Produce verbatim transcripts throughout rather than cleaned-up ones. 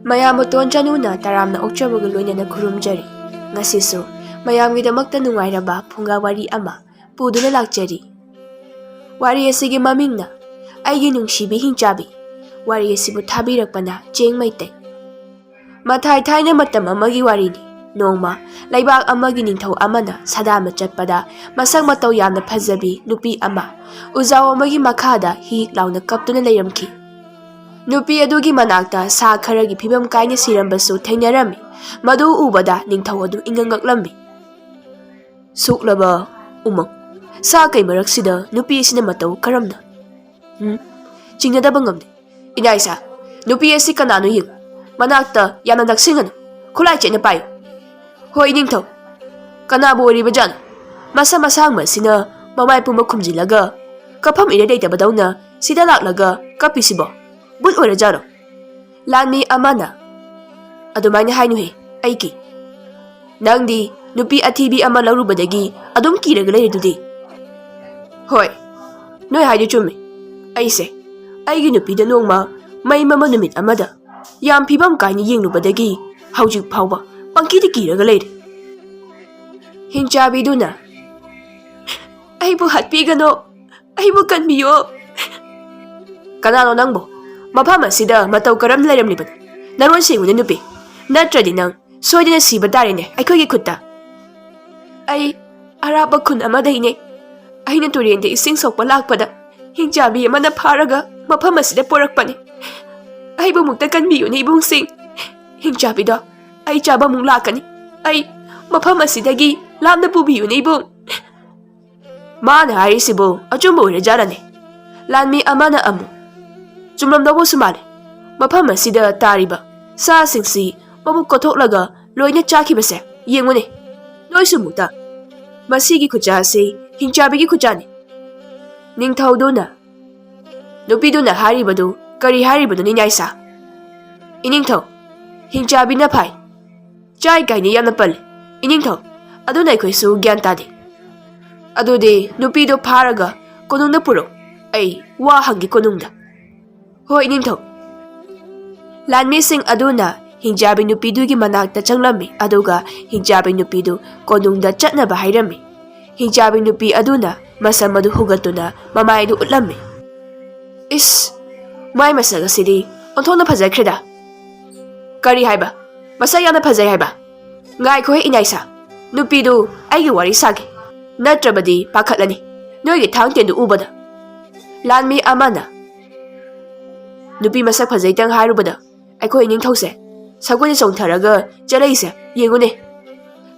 ꯃꯌꯥꯝꯕꯨ ꯇꯣꯟ ꯆꯅꯨꯅ ꯇꯔꯥꯝꯅ ꯑꯣꯛꯆꯕꯒ ꯂꯣꯏꯅꯅ ꯈꯨꯔꯨꯝꯖꯔꯤ꯫ ꯉꯁꯤꯁꯨ ꯃꯌꯥꯝꯒꯤꯗꯃꯛꯇ ꯅꯨꯡꯉꯥꯏꯔꯕ ꯐꯨꯡꯒꯥ ꯋꯥꯔꯤ ꯑꯃ ꯄꯨꯗꯨꯅ ꯂꯥꯛꯆꯔꯤ꯫ ꯋꯥꯔꯤ ꯑꯁꯤꯒꯤ ꯃꯃꯤꯡꯅ ꯑꯩꯒꯤ ꯅꯨꯡꯁꯤꯕꯤ ꯍꯤꯡꯆꯥꯕꯤ꯫ ꯋꯥꯔꯤ ꯑꯁꯤꯕꯨ ꯊꯥꯕꯤꯔꯛꯄꯅ ꯆꯦꯡ ꯃꯩꯇꯩ꯫ ꯃꯊꯥꯏ ꯊꯥꯏꯅ ꯃꯇꯝ ꯑꯃꯒꯤ ꯋꯥꯔꯤꯅꯤ꯫ ꯅꯣꯡꯃ ꯂꯩꯕꯥꯛ ꯑꯃꯒꯤ ꯅꯤꯡꯊꯧ ꯑꯃꯅ ꯁꯥꯗꯥꯟꯕ ꯆꯠꯄꯗ ꯃꯁꯛ ꯃꯇꯧ ꯌꯥꯝꯅ ꯐꯖꯕꯤ ꯅꯨꯄꯤ ꯑꯃ ꯎꯖꯥꯎ ꯑꯃꯒꯤ ꯃꯈꯥꯗ ꯍꯤꯛ ꯂꯥꯎꯅ ꯀꯞꯇꯨꯅ ꯂꯩꯔꯝꯈꯤ꯫ ꯅꯨꯄꯤ ꯑꯗꯨꯒꯤ ꯃꯅꯥꯛꯇ ꯁꯥ ꯈꯔꯒꯤ ꯐꯤꯕꯝ ꯀꯥꯏꯅ ꯁꯤꯔꯝꯕꯁꯨ ꯊꯦꯡꯅꯔꯝꯃꯤ꯫ ꯃꯗꯨ ꯎꯕꯗ ꯅꯤꯡꯊꯧ ꯑꯗꯨ ꯏꯉꯛ ꯉꯛꯂꯝꯃꯤ꯫ ꯁꯣꯛꯂꯕ ꯎꯃꯪ, ꯁꯥ ꯀꯩ ꯃꯔꯛꯁꯤꯗ ꯅꯨꯄꯤ ꯑꯁꯤꯅ ꯃꯇꯧ ꯀꯔꯝꯅ? ꯎꯝ, ꯆꯤꯡꯅꯗꯕ ꯉꯝꯗꯦ꯫ ꯏꯅꯥꯏꯁꯥ, ꯅꯨꯄꯤ ꯑꯁꯤ ꯀꯅꯥꯅꯣ ꯌꯦꯡꯉꯨ꯫ ꯃꯅꯥꯛꯇ ꯌꯥꯝꯅ ꯅꯛꯁꯤꯟꯒꯅꯨ꯫ ꯈꯨꯠꯂꯥꯏ ꯆꯦꯠꯅ ꯄꯥꯏꯌꯨ꯫ ꯍꯣꯏ, ꯏꯅꯤꯡꯊꯧ꯫ ꯀꯅꯥꯕꯨ ꯑꯣꯏꯔꯤꯕꯖꯥꯠꯅꯣ? ꯃꯁꯝ ꯑꯁꯥꯡꯕ ꯑꯁꯤꯅ ꯃꯃꯥꯏ ꯄꯨꯝꯕ ꯈꯨꯝꯖꯤꯜꯂꯒ ꯀꯞꯐꯝ ꯏꯔꯩ ꯂꯩꯇꯕꯗꯧꯅ ꯁꯤꯗ ꯂꯥꯛꯂꯒ ꯀꯞꯄꯤꯁꯤꯕꯣ? ꯕꯨꯠ ꯑꯣꯏꯔꯖꯥꯠꯂꯣ? ꯂꯥꯟꯃꯤ ꯑꯃꯅ, ꯑꯗꯨꯃꯥꯏꯅ ꯍꯥꯏꯅꯨꯍꯦ, ꯑꯩꯒꯤ꯫ ꯅꯪꯗꯤ ꯅꯨꯄꯤ ꯑꯊꯤꯕꯤ ꯑꯃ ꯂꯧꯔꯨꯕꯗꯒꯤ ꯑꯗꯨꯝ ꯀꯤꯔꯒ ꯂꯩꯔꯤꯗꯨꯗꯤ꯫ ꯍꯣꯏ, ꯅꯣꯏ ꯍꯥꯏꯗꯨ ꯆꯨꯝꯃꯤ꯫ ꯑꯩꯁꯦ ꯑꯩꯒꯤ ꯅꯨꯄꯤꯗ ꯅꯣꯡꯃ ꯃꯩ ꯃꯝꯕ ꯅꯨꯃꯤꯠ ꯑꯃꯗ ꯌꯥꯝ ꯐꯤꯕꯝ ꯀꯥꯏꯅ ꯌꯦꯡꯂꯨꯕꯗꯒꯤ ꯍꯧꯖꯤꯛ ꯐꯥꯎꯕ ꯄꯪꯀꯤꯗ ꯀꯤꯔꯒ ꯂꯩꯔꯦ꯫ ꯍꯤꯡꯆꯥꯕꯤꯗꯨꯅ, "ꯑꯩꯕꯨ ꯍꯥꯠꯄꯤꯒꯅꯣ, ꯑꯩꯕꯨ ꯀꯟꯕꯤꯌꯣ"꯫ "ꯀꯅꯥꯅꯣ ꯅꯪꯕꯨ? ꯃꯐꯝ ꯑꯁꯤꯗ ꯃꯇꯧ ꯀꯔꯝꯅ ꯂꯩꯔꯝꯂꯤꯕꯅꯣ? ꯅꯔꯣꯟ ꯁꯦꯡꯉꯨꯅꯦ ꯅꯨꯄꯤ, ꯅꯠꯇ꯭ꯔꯗꯤ ꯅꯪ ꯁꯣꯏꯗꯅ ꯁꯤꯕ ꯇꯥꯔꯦꯅꯦ ꯑꯩꯈꯣꯏꯒꯤ ꯈꯨꯠꯇ"꯫ "ꯑꯩ ꯑꯔꯥꯞꯄ ꯈꯨꯟ ꯑꯃꯗꯒꯤꯅꯦ꯫ ꯑꯩꯅ ꯇꯨꯔꯦꯟꯗ ꯏꯁꯤꯡ ꯁꯣꯛꯄ ꯂꯥꯛꯄꯗ ꯍꯤꯡꯆꯥꯕꯤ ꯑꯃꯅ ꯐꯥꯔꯒ ꯃꯐꯝ ꯑꯁꯤꯗ ꯄꯣꯔꯛꯄꯅꯤ꯫ ꯑꯩꯕꯨ ꯑꯃꯨꯛꯇ ꯀꯟꯕꯤꯌꯨꯅꯦ ꯏꯕꯨꯡꯁꯤꯡ꯫ ꯍꯤꯡꯆꯥꯕꯤꯗꯣ ꯑꯩ ꯆꯥꯕ ꯑꯃꯨꯛ ꯂꯥꯛꯀꯅꯤ꯫ ꯑꯩ ꯃꯐꯝ ꯑꯁꯤꯗꯒꯤ ꯂꯥꯞꯅ ꯄꯨꯕꯤꯌꯨꯅꯦ ꯏꯕꯨꯡ"꯫ ꯃꯥꯅ ꯍꯥꯏꯔꯤꯁꯤꯕꯨ ꯑꯆꯨꯝꯕ ꯑꯣꯏꯔꯖꯥꯠꯂꯅꯦ? ꯂꯥꯟꯃꯤ ꯑꯃꯅ ꯑꯃꯨꯛ, "ꯆꯨꯝꯂꯝꯗꯧꯕꯁꯨ ꯃꯥꯜꯂꯦ꯫ ꯃꯐꯝ ꯑꯁꯤꯗ ꯇꯥꯔꯤꯕ ꯁꯥꯁꯤꯡꯁꯤ ꯃꯕꯨꯛ ꯀꯣꯊꯣꯛꯂꯒ ꯂꯣꯏꯅ ꯆꯥꯈꯤꯕꯁꯦ ꯌꯦꯡꯉꯨꯅꯦ꯫ ꯅꯣꯏꯁꯨ ꯑꯃꯨꯛꯇ꯫ ꯃꯁꯤꯒꯤ ꯈꯨꯠꯆꯥ ꯑꯁꯤ ꯍꯤꯡꯆꯥꯕꯤꯒꯤ ꯈꯨꯠꯆꯥꯅꯤ"꯫ ꯅꯤꯡꯊꯧꯗꯨꯅ, ꯅꯨꯄꯤꯗꯨꯅ ꯍꯥꯏꯔꯤꯕꯗꯨ ꯀꯔꯤ ꯍꯥꯏꯔꯤꯕꯅꯣ ꯅꯤꯅꯥꯏꯁꯥ? ꯏꯅꯤꯡꯊꯧ, ꯍꯤꯡꯆꯥꯕꯤꯅ ꯐꯥꯏ꯫ ꯆꯥꯏ ꯀꯥꯏꯅ ꯌꯥꯝꯅ ꯄꯜꯂꯤ꯫ ꯏꯅꯤꯡꯊꯧ, ꯑꯗꯨꯅ ꯑꯩꯈꯣꯏꯁꯨ ꯒ꯭ꯌꯥꯟ ꯇꯥꯗꯦ꯫ ꯑꯗꯨꯗꯤ ꯅꯨꯄꯤꯗꯣ ꯐꯥꯔꯒ ꯀꯣꯅꯨꯡꯗ ꯄꯨꯔꯛꯎ꯫ ꯑꯩ ꯋꯥ ꯍꯪꯒꯦ ꯀꯣꯅꯨꯡꯗ꯫ ꯍꯣꯏ, ꯏꯅꯤꯡꯊꯧ꯫ ꯂꯥꯟꯃꯤꯁꯤꯡ ꯑꯗꯨꯅ ꯍꯤꯡꯆꯥꯕꯤ ꯅꯨꯄꯤꯗꯨꯒꯤ ꯃꯅꯥꯛꯇ ꯆꯪꯂꯝꯃꯤ, ꯑꯗꯨꯒ ꯍꯤꯡꯆꯥꯕꯤ ꯅꯨꯄꯤꯗꯨ ꯀꯣꯅꯨꯡꯗ ꯆꯠꯅꯕ ꯍꯥꯏꯔꯝꯃꯤ꯫ ꯍꯤꯡꯆꯥꯕꯤ ꯅꯨꯄꯤ ꯑꯗꯨꯅ ꯃꯁꯝ ꯑꯗꯨ ꯍꯨꯒꯠꯇꯨꯅ ꯃꯃꯥꯏꯗꯨ ꯎꯠꯂꯝꯃꯤ꯫ "ꯏꯁ, ꯃꯥꯏ ꯃꯁꯛ ꯑꯁꯤꯗꯤ ꯑꯣꯟꯊꯣꯛꯅ ꯐꯖꯈ꯭ꯔꯦꯗ!" "ꯀꯔꯤ ꯍꯥꯏꯕ? ꯃꯁꯛ ꯌꯥꯝꯅ ꯐꯖꯩ ꯍꯥꯏꯕ?" "ꯉꯥꯏꯈꯣꯍꯦ ꯏꯅꯥꯏꯁꯥ, ꯅꯨꯄꯤꯗꯨ ꯑꯩꯒꯤ ꯋꯥꯔꯤ ꯁꯥꯒꯦ, ꯅꯠꯇ꯭ꯔꯕꯗꯤ ꯄꯥꯈꯠꯂꯅꯤ ꯅꯣꯏꯒꯤ ꯊꯥꯡ ꯇꯦꯟꯗꯨ ꯎꯕꯗ꯫" ꯂꯥꯟꯃꯤ ꯑꯃꯅ, "ꯅꯨꯄꯤ ꯃꯁꯛ ꯐꯖꯩꯇꯪ ꯍꯥꯏꯔꯨꯕꯗ ꯑꯩꯈꯣꯏ ꯏꯅꯤꯡꯊꯧꯁꯦ ꯁꯒꯣꯜꯗ ꯆꯣꯡꯊꯔꯒ ꯆꯠꯂꯛꯏꯁꯦ ꯌꯦꯡꯉꯨꯅꯦ꯫"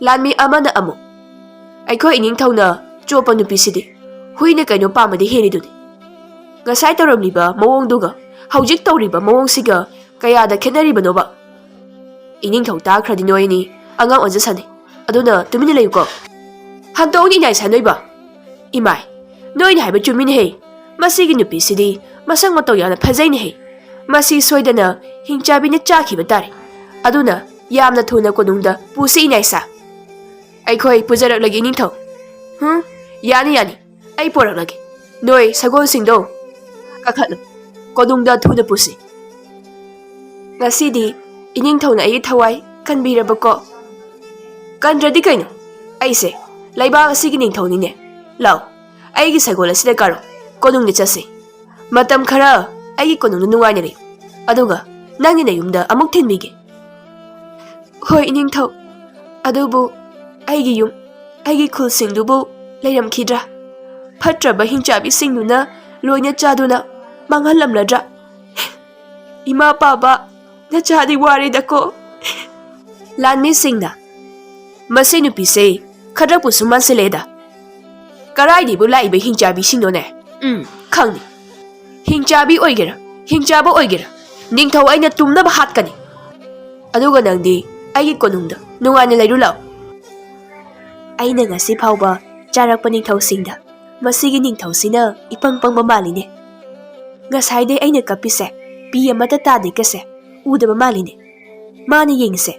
ꯂꯥꯟꯃꯤ ꯑꯃꯅ ꯑꯃꯨꯛ, "ꯑꯩꯈꯣꯏ ꯏꯅꯤꯡꯊꯧꯅ ꯆꯣꯞꯄ ꯅꯨꯄꯤꯁꯤꯗꯤ ꯍꯨꯏꯅ ꯀꯩꯅꯣ ꯄꯥꯝꯕꯗꯤ ꯍꯦꯜꯂꯤꯗꯨꯅꯤ꯫ ꯉꯁꯥꯏ ꯇꯧꯔꯝꯂꯤꯕ ꯃꯑꯣꯡꯗꯨꯒ ꯍꯧꯖꯤꯛ ꯇꯧꯔꯤꯕ ꯃꯑꯣꯡꯁꯤꯒ ꯀꯌꯥꯗ ꯈꯦꯠꯅꯔꯤꯕꯅꯣꯕ?" "ꯏꯅꯤꯡꯊꯧ ꯇꯥꯈ꯭ꯔꯗꯤ ꯅꯣꯏ ꯑꯅꯤ ꯑꯉꯥꯡ ꯑꯣꯟꯖꯁꯅꯤ, ꯑꯗꯨꯅ ꯇꯨꯃꯤꯟꯅ ꯂꯩꯌꯨꯀꯣ꯫" "ꯍꯟꯇꯣꯛꯎꯅꯤ ꯏꯅꯥꯏꯁꯥ ꯅꯣꯏꯕ꯫" "ꯏꯃꯥꯏ, ꯅꯣꯏꯅ ꯍꯥꯏꯕ ꯆꯨꯝꯃꯤꯅꯦꯍꯦ꯫ ꯃꯁꯤꯒꯤ ꯅꯨꯄꯤꯁꯤꯗꯤ ꯃꯁꯛ ꯃꯇꯧ ꯌꯥꯝꯅ ꯐꯖꯩꯅꯦꯍꯦ꯫ ꯃꯁꯤ ꯁꯣꯏꯗꯅ ꯍꯤꯡꯆꯥꯕꯤꯅ ꯆꯥꯈꯤꯕ ꯇꯥꯔꯦ꯫ ꯑꯗꯨꯅ ꯌꯥꯝꯅ ꯊꯨꯅ ꯀꯣꯅꯨꯡꯗ ꯄꯨꯁꯤ ꯏꯅꯥꯏꯁꯥ꯫" "ꯑꯩꯈꯣꯏ ꯄꯨꯖꯔꯛꯂꯒꯦ ꯏꯅꯤꯡꯊꯧ꯫" "ꯍꯨꯝ, ꯌꯥꯅꯤ ꯌꯥꯅꯤ, ꯑꯩ ꯄꯣꯔꯛꯂꯒꯦ꯫ ꯅꯣꯏ ꯁꯒꯣꯜꯁꯤꯡꯗꯣ ꯀꯥꯈꯠꯂꯨ, ꯀꯣꯅꯨꯡꯗ ꯊꯨꯅ ꯄꯨꯁꯤ꯫ ꯉꯁꯤꯗꯤ ꯏꯅꯤꯡꯊꯧꯅ ꯑꯩꯒꯤ ꯊꯋꯥꯏ ꯀꯟꯕꯤꯔꯕꯀꯣ?" "ꯀꯟꯗ꯭ꯔꯗꯤ ꯀꯩꯅꯣ, ꯑꯩꯁꯦ ꯂꯩꯕꯥꯛ ꯑꯁꯤꯒꯤ ꯅꯤꯡꯊꯧꯅꯤꯅꯦ꯫ ꯂꯥꯎ, ꯑꯩꯒꯤ ꯁꯒꯣꯜ ꯑꯁꯤꯗ ꯀꯥꯔꯣ, ꯀꯣꯅꯨꯡꯗ ꯆꯠꯁꯤ꯫ ꯃꯇꯝ ꯈꯔ ꯑꯩꯒꯤ ꯀꯣꯅꯨꯡꯗ ꯅꯨꯡꯉꯥꯏꯅ ꯂꯩ, ꯑꯗꯨꯒ ꯅꯪꯒꯤ ꯅꯌꯨꯝꯗ ꯑꯃꯨꯛ ꯊꯤꯟꯕꯤꯒꯦ꯫" "ꯍꯣꯏ ꯏꯅꯤꯡꯊꯧ, ꯑꯗꯨꯕꯨ ꯑꯩꯒꯤ ꯌꯨꯝ, ꯑꯩꯒꯤ ꯈꯨꯜꯁꯤꯡꯗꯨꯕꯨ ꯂꯩꯔꯝꯈꯤꯗ꯭ꯔꯥ? ꯐꯠꯇ꯭ꯔꯕ ꯍꯤꯡꯆꯥꯕꯤꯁꯤꯡꯗꯨꯅ ꯂꯣꯏꯅ ꯆꯥꯗꯨꯅ ꯃꯥꯡꯍꯜꯂꯝꯂꯗ꯭ꯔꯥ? ꯏꯃꯥ ꯄꯥꯕ, ꯅꯆꯥꯗꯤ ꯋꯥꯔꯦꯗꯀꯣ꯫" ꯂꯥꯟꯃꯤꯁꯤꯡꯅ, "ꯃꯁꯤ ꯅꯨꯄꯤꯁꯦ ꯈꯗ꯭ꯔꯛꯄꯨꯁꯨ ꯃꯥꯟꯁꯤꯜꯂꯦꯗ꯫ ꯀꯔꯥꯏꯗꯩꯕꯨ ꯂꯥꯛꯏꯕ ꯍꯤꯡꯆꯥꯕꯤꯁꯤꯡꯅꯣꯅꯦ? ꯎꯝ, ꯈꯪꯅꯤ꯫ ꯍꯤꯡꯆꯥꯕꯤ ꯑꯣꯏꯒꯦꯔꯥ, ꯍꯤꯡꯆꯥꯕ ꯑꯣꯏꯒꯦꯔꯥ, ꯅꯤꯡꯊꯧ ꯑꯩꯅ ꯇꯨꯝꯅꯕ ꯍꯥꯠꯀꯅꯤ꯫ ꯑꯗꯨꯒ ꯅꯪꯗꯤ ꯑꯩꯒꯤ ꯀꯣꯅꯨꯡꯗ ꯅꯨꯡꯉꯥꯏꯅ ꯂꯩꯔꯨ ꯂꯥꯎ꯫" "ꯑꯩꯅ ꯉꯁꯤ ꯐꯥꯎꯕ ꯆꯥꯔꯛꯄ ꯅꯤꯡꯊꯧꯁꯤꯡꯗ ꯃꯁꯤꯒꯤ ꯅꯤꯡꯊꯧꯁꯤꯅ ꯏꯄꯪ ꯄꯪꯕ ꯃꯥꯜꯂꯤꯅꯦ꯫ ꯉꯁꯥꯏꯗꯩ ꯑꯩꯅ ꯀꯞꯄꯤꯁꯦ ꯄꯤ ꯑꯃꯠꯇ ꯇꯥꯗꯦ ꯀꯁꯦ ꯎꯗꯕ ꯃꯥꯜꯂꯤꯅꯦ꯫ ꯃꯥꯅ ꯌꯦꯡꯉꯤꯁꯦ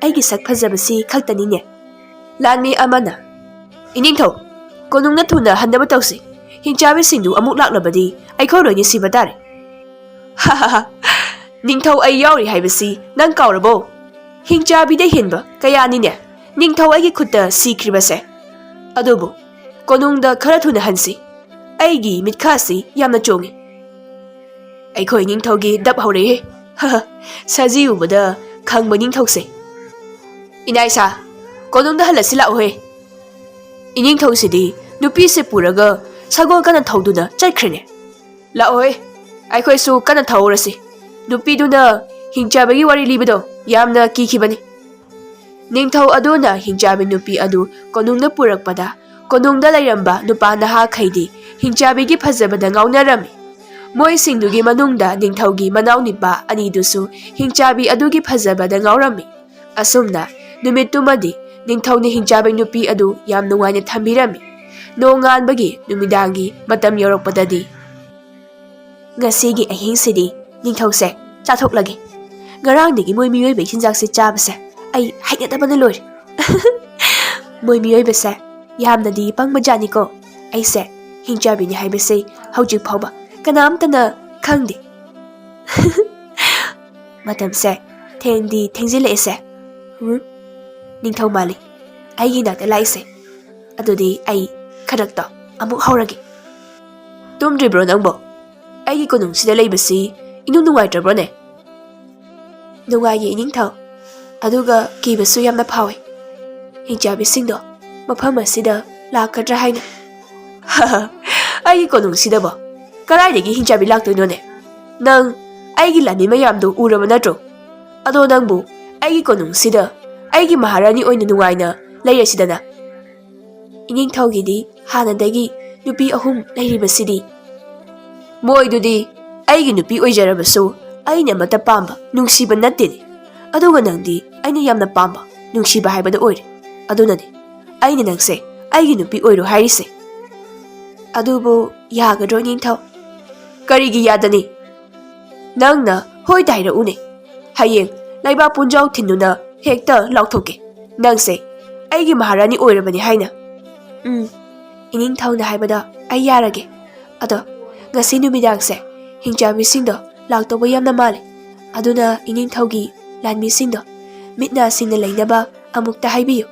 ꯑꯩꯒꯤ ꯁꯛ ꯐꯖꯕꯁꯤ ꯈꯛꯇꯅꯤꯅꯦ꯫" ꯂꯥꯟꯃꯤ ꯑꯃꯅ, "ꯏꯅꯤꯡꯊꯧ, ꯀꯣꯅꯨꯡꯗ ꯊꯨꯅ ꯍꯟꯅꯕ ꯇꯧꯁꯤ꯫ ꯍꯤꯡꯆꯥꯕꯤꯁꯤꯡꯗꯨ ꯑꯃꯨꯛ ꯂꯥꯛꯂꯕꯗꯤ ꯑꯩꯈꯣꯏ ꯂꯣꯏꯅ ꯁꯤꯕ ꯇꯥꯔꯦ꯫" "ꯍꯥ ꯍꯥ ꯍꯥ, ꯅꯤꯡꯊꯧ ꯑꯩ ꯌꯥꯎꯔꯤ ꯍꯥꯏꯕꯁꯤ ꯅꯪ ꯀꯥꯎꯔꯕꯣ? ꯍꯤꯡꯆꯥꯕꯤꯗ ꯍꯦꯟꯕ ꯀꯌꯥꯅꯤꯅꯦ ꯅꯤꯡꯊꯧ ꯑꯩꯒꯤ ꯈꯨꯠꯇ ꯁꯤꯈ꯭ꯔꯤꯕꯁꯦ꯫ ꯑꯗꯨꯕꯨ ꯀꯣꯅꯨꯡꯗ ꯈꯔ ꯊꯨꯅ ꯍꯟꯁꯤ꯫ ꯑꯩꯒꯤ ꯃꯤꯠꯈꯥꯁꯤ ꯌꯥꯝꯅ ꯆꯣꯡꯉꯤ꯫ ꯑꯩꯈꯣꯏ ꯅꯤꯡꯊꯧꯒꯤ ꯗꯞ ꯍꯧꯔꯛꯑꯦ꯫ ꯁꯖꯤ ꯎꯕꯗ ꯈꯪꯕ ꯅꯤꯡꯊꯧꯁꯦ꯫ ꯏꯅꯥꯏꯁꯥ, ꯀꯣꯅꯨꯡꯗ ꯍꯜꯂꯁꯤ ꯂꯥꯛꯎꯍꯦ꯫ ꯏꯅꯤꯡꯊꯧꯁꯤꯗꯤ ꯅꯨꯄꯤꯁꯦ ꯄꯨꯔꯒ ꯁꯒꯣꯜ ꯀꯟꯅ ꯊꯧꯗꯨꯅ ꯆꯠꯈ꯭ꯔꯦꯅꯦ꯫ ꯂꯥꯛꯑꯣꯍꯦ, ꯑꯩꯈꯣꯏꯁꯨ ꯀꯟꯅ ꯊꯧꯔꯁꯤ꯫ ꯅꯨꯄꯤꯗꯨꯅ ꯍꯤꯡꯆꯥꯕꯤꯒꯤ ꯋꯥꯔꯤ ꯂꯤꯕꯗꯣ ꯌꯥꯝꯅ ꯀꯤꯈꯤꯕꯅꯤ꯫ ꯅꯤꯡꯊꯧ ꯑꯗꯨꯅ ꯍꯤꯡꯆꯥꯕꯤ ꯅꯨꯄꯤ ꯑꯗꯨ ꯀꯣꯅꯨꯡꯗ ꯄꯨꯔꯛꯄꯗ, ꯀꯣꯅꯨꯡꯗ ꯂꯩꯔꯝꯕ ꯅꯨꯄꯥ ꯅꯍꯥꯈꯩꯗꯤ ꯍꯤꯡꯆꯥꯕꯤꯒꯤ ꯐꯖꯕꯗ ꯉꯥꯎꯅꯔꯝꯃꯤ꯫ ꯃꯣꯏꯁꯤꯡꯗꯨꯒꯤ ꯃꯅꯨꯡꯗ ꯅꯤꯡꯊꯧꯒꯤ ꯃꯅꯥꯎꯅꯤꯄꯥ ꯑꯅꯤꯗꯨꯁꯨ ꯍꯤꯡꯆꯥꯕꯤ ꯑꯗꯨꯒꯤ ꯐꯖꯕꯗ ꯉꯥꯎꯔꯝꯃꯤ꯫ ꯑꯁꯨꯝꯅ ꯅꯨꯃꯤꯠꯇꯨꯃꯗꯤ ꯅꯤꯡꯊꯧꯅ ꯍꯤꯡꯆꯥꯕꯤ ꯅꯨꯄꯤ ꯑꯗꯨ ꯌꯥꯝ ꯅꯨꯡꯉꯥꯏꯅ ꯊꯝꯕꯤꯔꯝꯃꯤ꯫ ꯅꯣꯡꯉꯥꯟꯕꯒꯤ ꯅꯨꯃꯤꯗꯥꯡꯒꯤ ꯃꯇꯝ ꯌꯧꯔꯛꯄꯗꯗꯤ, "ꯉꯁꯤꯒꯤ ꯑꯍꯤꯡꯁꯤꯗꯤ ꯅꯤꯡꯊꯧꯁꯦ ꯆꯥꯊꯣꯛꯂꯒꯦ꯫ ꯉꯔꯥꯡꯗꯒꯤ ꯃꯣꯏ ꯃꯤꯑꯣꯏꯕꯒꯤ ꯆꯤꯟꯖꯥꯛꯁꯦ ꯆꯥꯕꯁꯦ ꯑꯩ ꯍꯩꯅꯗꯕꯅ ꯂꯣꯏꯔꯦ꯫ ꯃꯣꯏ ꯃꯤꯑꯣꯏꯕꯁꯦ ꯌꯥꯝꯅꯗꯤ ꯄꯪꯕꯖꯥꯠꯅꯤꯀꯣ꯫ ꯑꯩꯁꯦ ꯍꯤꯡꯆꯥꯕꯤꯅꯤ ꯍꯥꯏꯕꯁꯦ ꯍꯧꯖꯤꯛ ꯐꯥꯎꯕ ꯀꯅꯥꯝꯇꯅ ꯈꯪꯗꯦ꯫" ꯃꯇꯝꯁꯦ ꯊꯦꯡꯗꯤ ꯊꯦꯡꯖꯤꯜꯂꯛꯑꯦꯁꯦ꯫ ꯎꯝ, ꯅꯤꯡꯊꯧ ꯃꯥꯜꯂꯤ ꯑꯩꯒꯤ ꯅꯥꯛꯇ ꯂꯥꯛꯏꯁꯦ꯫ ꯑꯗꯨꯗꯤ ꯑꯩ ꯈꯔꯛꯇꯣ ꯑꯃꯨꯛ ꯍꯧꯔꯒꯦ꯫ ꯇꯨꯝꯗ꯭ꯔꯤꯕ꯭ꯔꯣ ꯅꯪꯕꯣ? ꯑꯩꯒꯤ ꯀꯣꯅꯨꯡꯁꯤꯗ ꯂꯩꯕꯁꯤ ꯏꯅꯨꯡ ꯅꯨꯡꯉꯥꯏꯇ꯭ꯔꯕ꯭ꯔꯣꯅꯦ? ꯅꯨꯡꯉꯥꯏꯌꯦ ꯏꯅꯤꯡꯊꯧ, ꯑꯗꯨꯒ ꯀꯤꯕꯁꯨ ꯌꯥꯝꯅ ꯐꯥꯎꯏ꯫ ꯍꯤꯡꯆꯥꯕꯤꯁꯤꯡꯗꯣ ꯃꯐꯝ ꯑꯁꯤꯗ ꯂꯥꯛꯀꯗ꯭ꯔꯥ ꯍꯥꯏꯅ꯫ ꯑꯩꯒꯤ ꯀꯣꯅꯨꯡꯁꯤꯗꯕꯣ ꯀꯗꯥꯏꯗꯒꯤ ꯍꯤꯡꯆꯥꯕꯤ ꯂꯥꯛꯇꯣꯏꯅꯣꯅꯦ? ꯅꯪ ꯑꯩꯒꯤ ꯂꯥꯟꯃꯤ ꯃꯌꯥꯝꯗꯨ ꯎꯔꯕ ꯅꯠꯇ꯭ꯔꯣ? ꯑꯗꯣ ꯅꯪꯕꯨ ꯑꯩꯒꯤ ꯀꯣꯅꯨꯡꯁꯤꯗ ꯑꯩꯒꯤ ꯃꯍꯥꯔꯥꯅꯤ ꯑꯣꯏꯅ ꯅꯨꯡꯉꯥꯏꯅ ꯂꯩꯔꯁꯤꯗꯅ꯫ ꯏꯅꯤꯡꯊꯧꯒꯤꯗꯤ ꯍꯥꯟꯅꯗꯒꯤ ꯅꯨꯄꯤ ꯑꯍꯨꯝ ꯂꯩꯔꯤꯕꯁꯤꯗꯤ꯫ ꯃꯣꯏꯗꯨꯗꯤ ꯑꯩꯒꯤ ꯅꯨꯄꯤ ꯑꯣꯏꯖꯔꯕꯁꯨ ꯑꯩꯅ ꯑꯃꯠꯇ ꯄꯥꯝꯕ ꯅꯨꯡꯁꯤꯕ ꯅꯠꯇꯦꯅꯦ꯫ ꯑꯗꯨꯒ ꯅꯪꯗꯤ ꯑꯩꯅ ꯌꯥꯝꯅ ꯄꯥꯝꯕ ꯅꯨꯡꯁꯤꯕ ꯍꯥꯏꯕꯗꯨ ꯑꯣꯏꯔꯦ꯫ ꯑꯗꯨꯅꯅꯦ ꯑꯩꯅ ꯅꯪꯁꯦ ꯑꯩꯒꯤ ꯅꯨꯄꯤ ꯑꯣꯏꯔꯣ ꯍꯥꯏꯔꯤꯁꯦ꯫ ꯑꯗꯨꯕꯨ ꯌꯥꯒꯗ꯭ꯔꯣ ꯏꯅꯤꯡꯊꯧ? ꯀꯔꯤꯒꯤ ꯌꯥꯗꯅꯤ? ꯅꯪꯅ ꯍꯣꯏꯗ ꯍꯥꯏꯔꯛꯎꯅꯦ꯫ ꯍꯌꯦꯡ ꯂꯩꯕꯥꯛ ꯄꯨꯟꯖꯥꯎ ꯊꯤꯟꯗꯨꯅ ꯍꯦꯛꯇ ꯂꯥꯎꯊꯣꯛꯀꯦ꯫ ꯅꯪꯁꯦ ꯑꯩꯒꯤ ꯃꯍꯥꯔꯥꯅꯤ ꯑꯣꯏꯔꯕꯅꯤ ꯍꯥꯏꯅ꯫ ꯎꯝ, ꯏꯅꯤꯡꯊꯧꯅ ꯍꯥꯏꯕꯗ ꯑꯩ ꯌꯥꯔꯒꯦ꯫ ꯑꯗꯣ ꯉꯁꯤ ꯅꯨꯃꯤꯗꯥꯡꯁꯦ ꯍꯤꯡꯆꯥꯕꯤꯁꯤꯡꯗꯣ ꯂꯥꯛꯇꯧꯕ ꯌꯥꯝꯅ ꯃꯥꯜꯂꯦ꯫ ꯑꯗꯨꯅ ꯏꯅꯤꯡꯊꯧꯒꯤ ꯂꯥꯟꯃꯤꯁꯤꯡꯗꯣ ꯃꯤꯠ ꯅꯥ ꯁꯤꯡꯅ ꯂꯩꯅꯕ ꯑꯃꯨꯛꯇ ꯍꯥꯏꯕꯤꯌꯨ꯫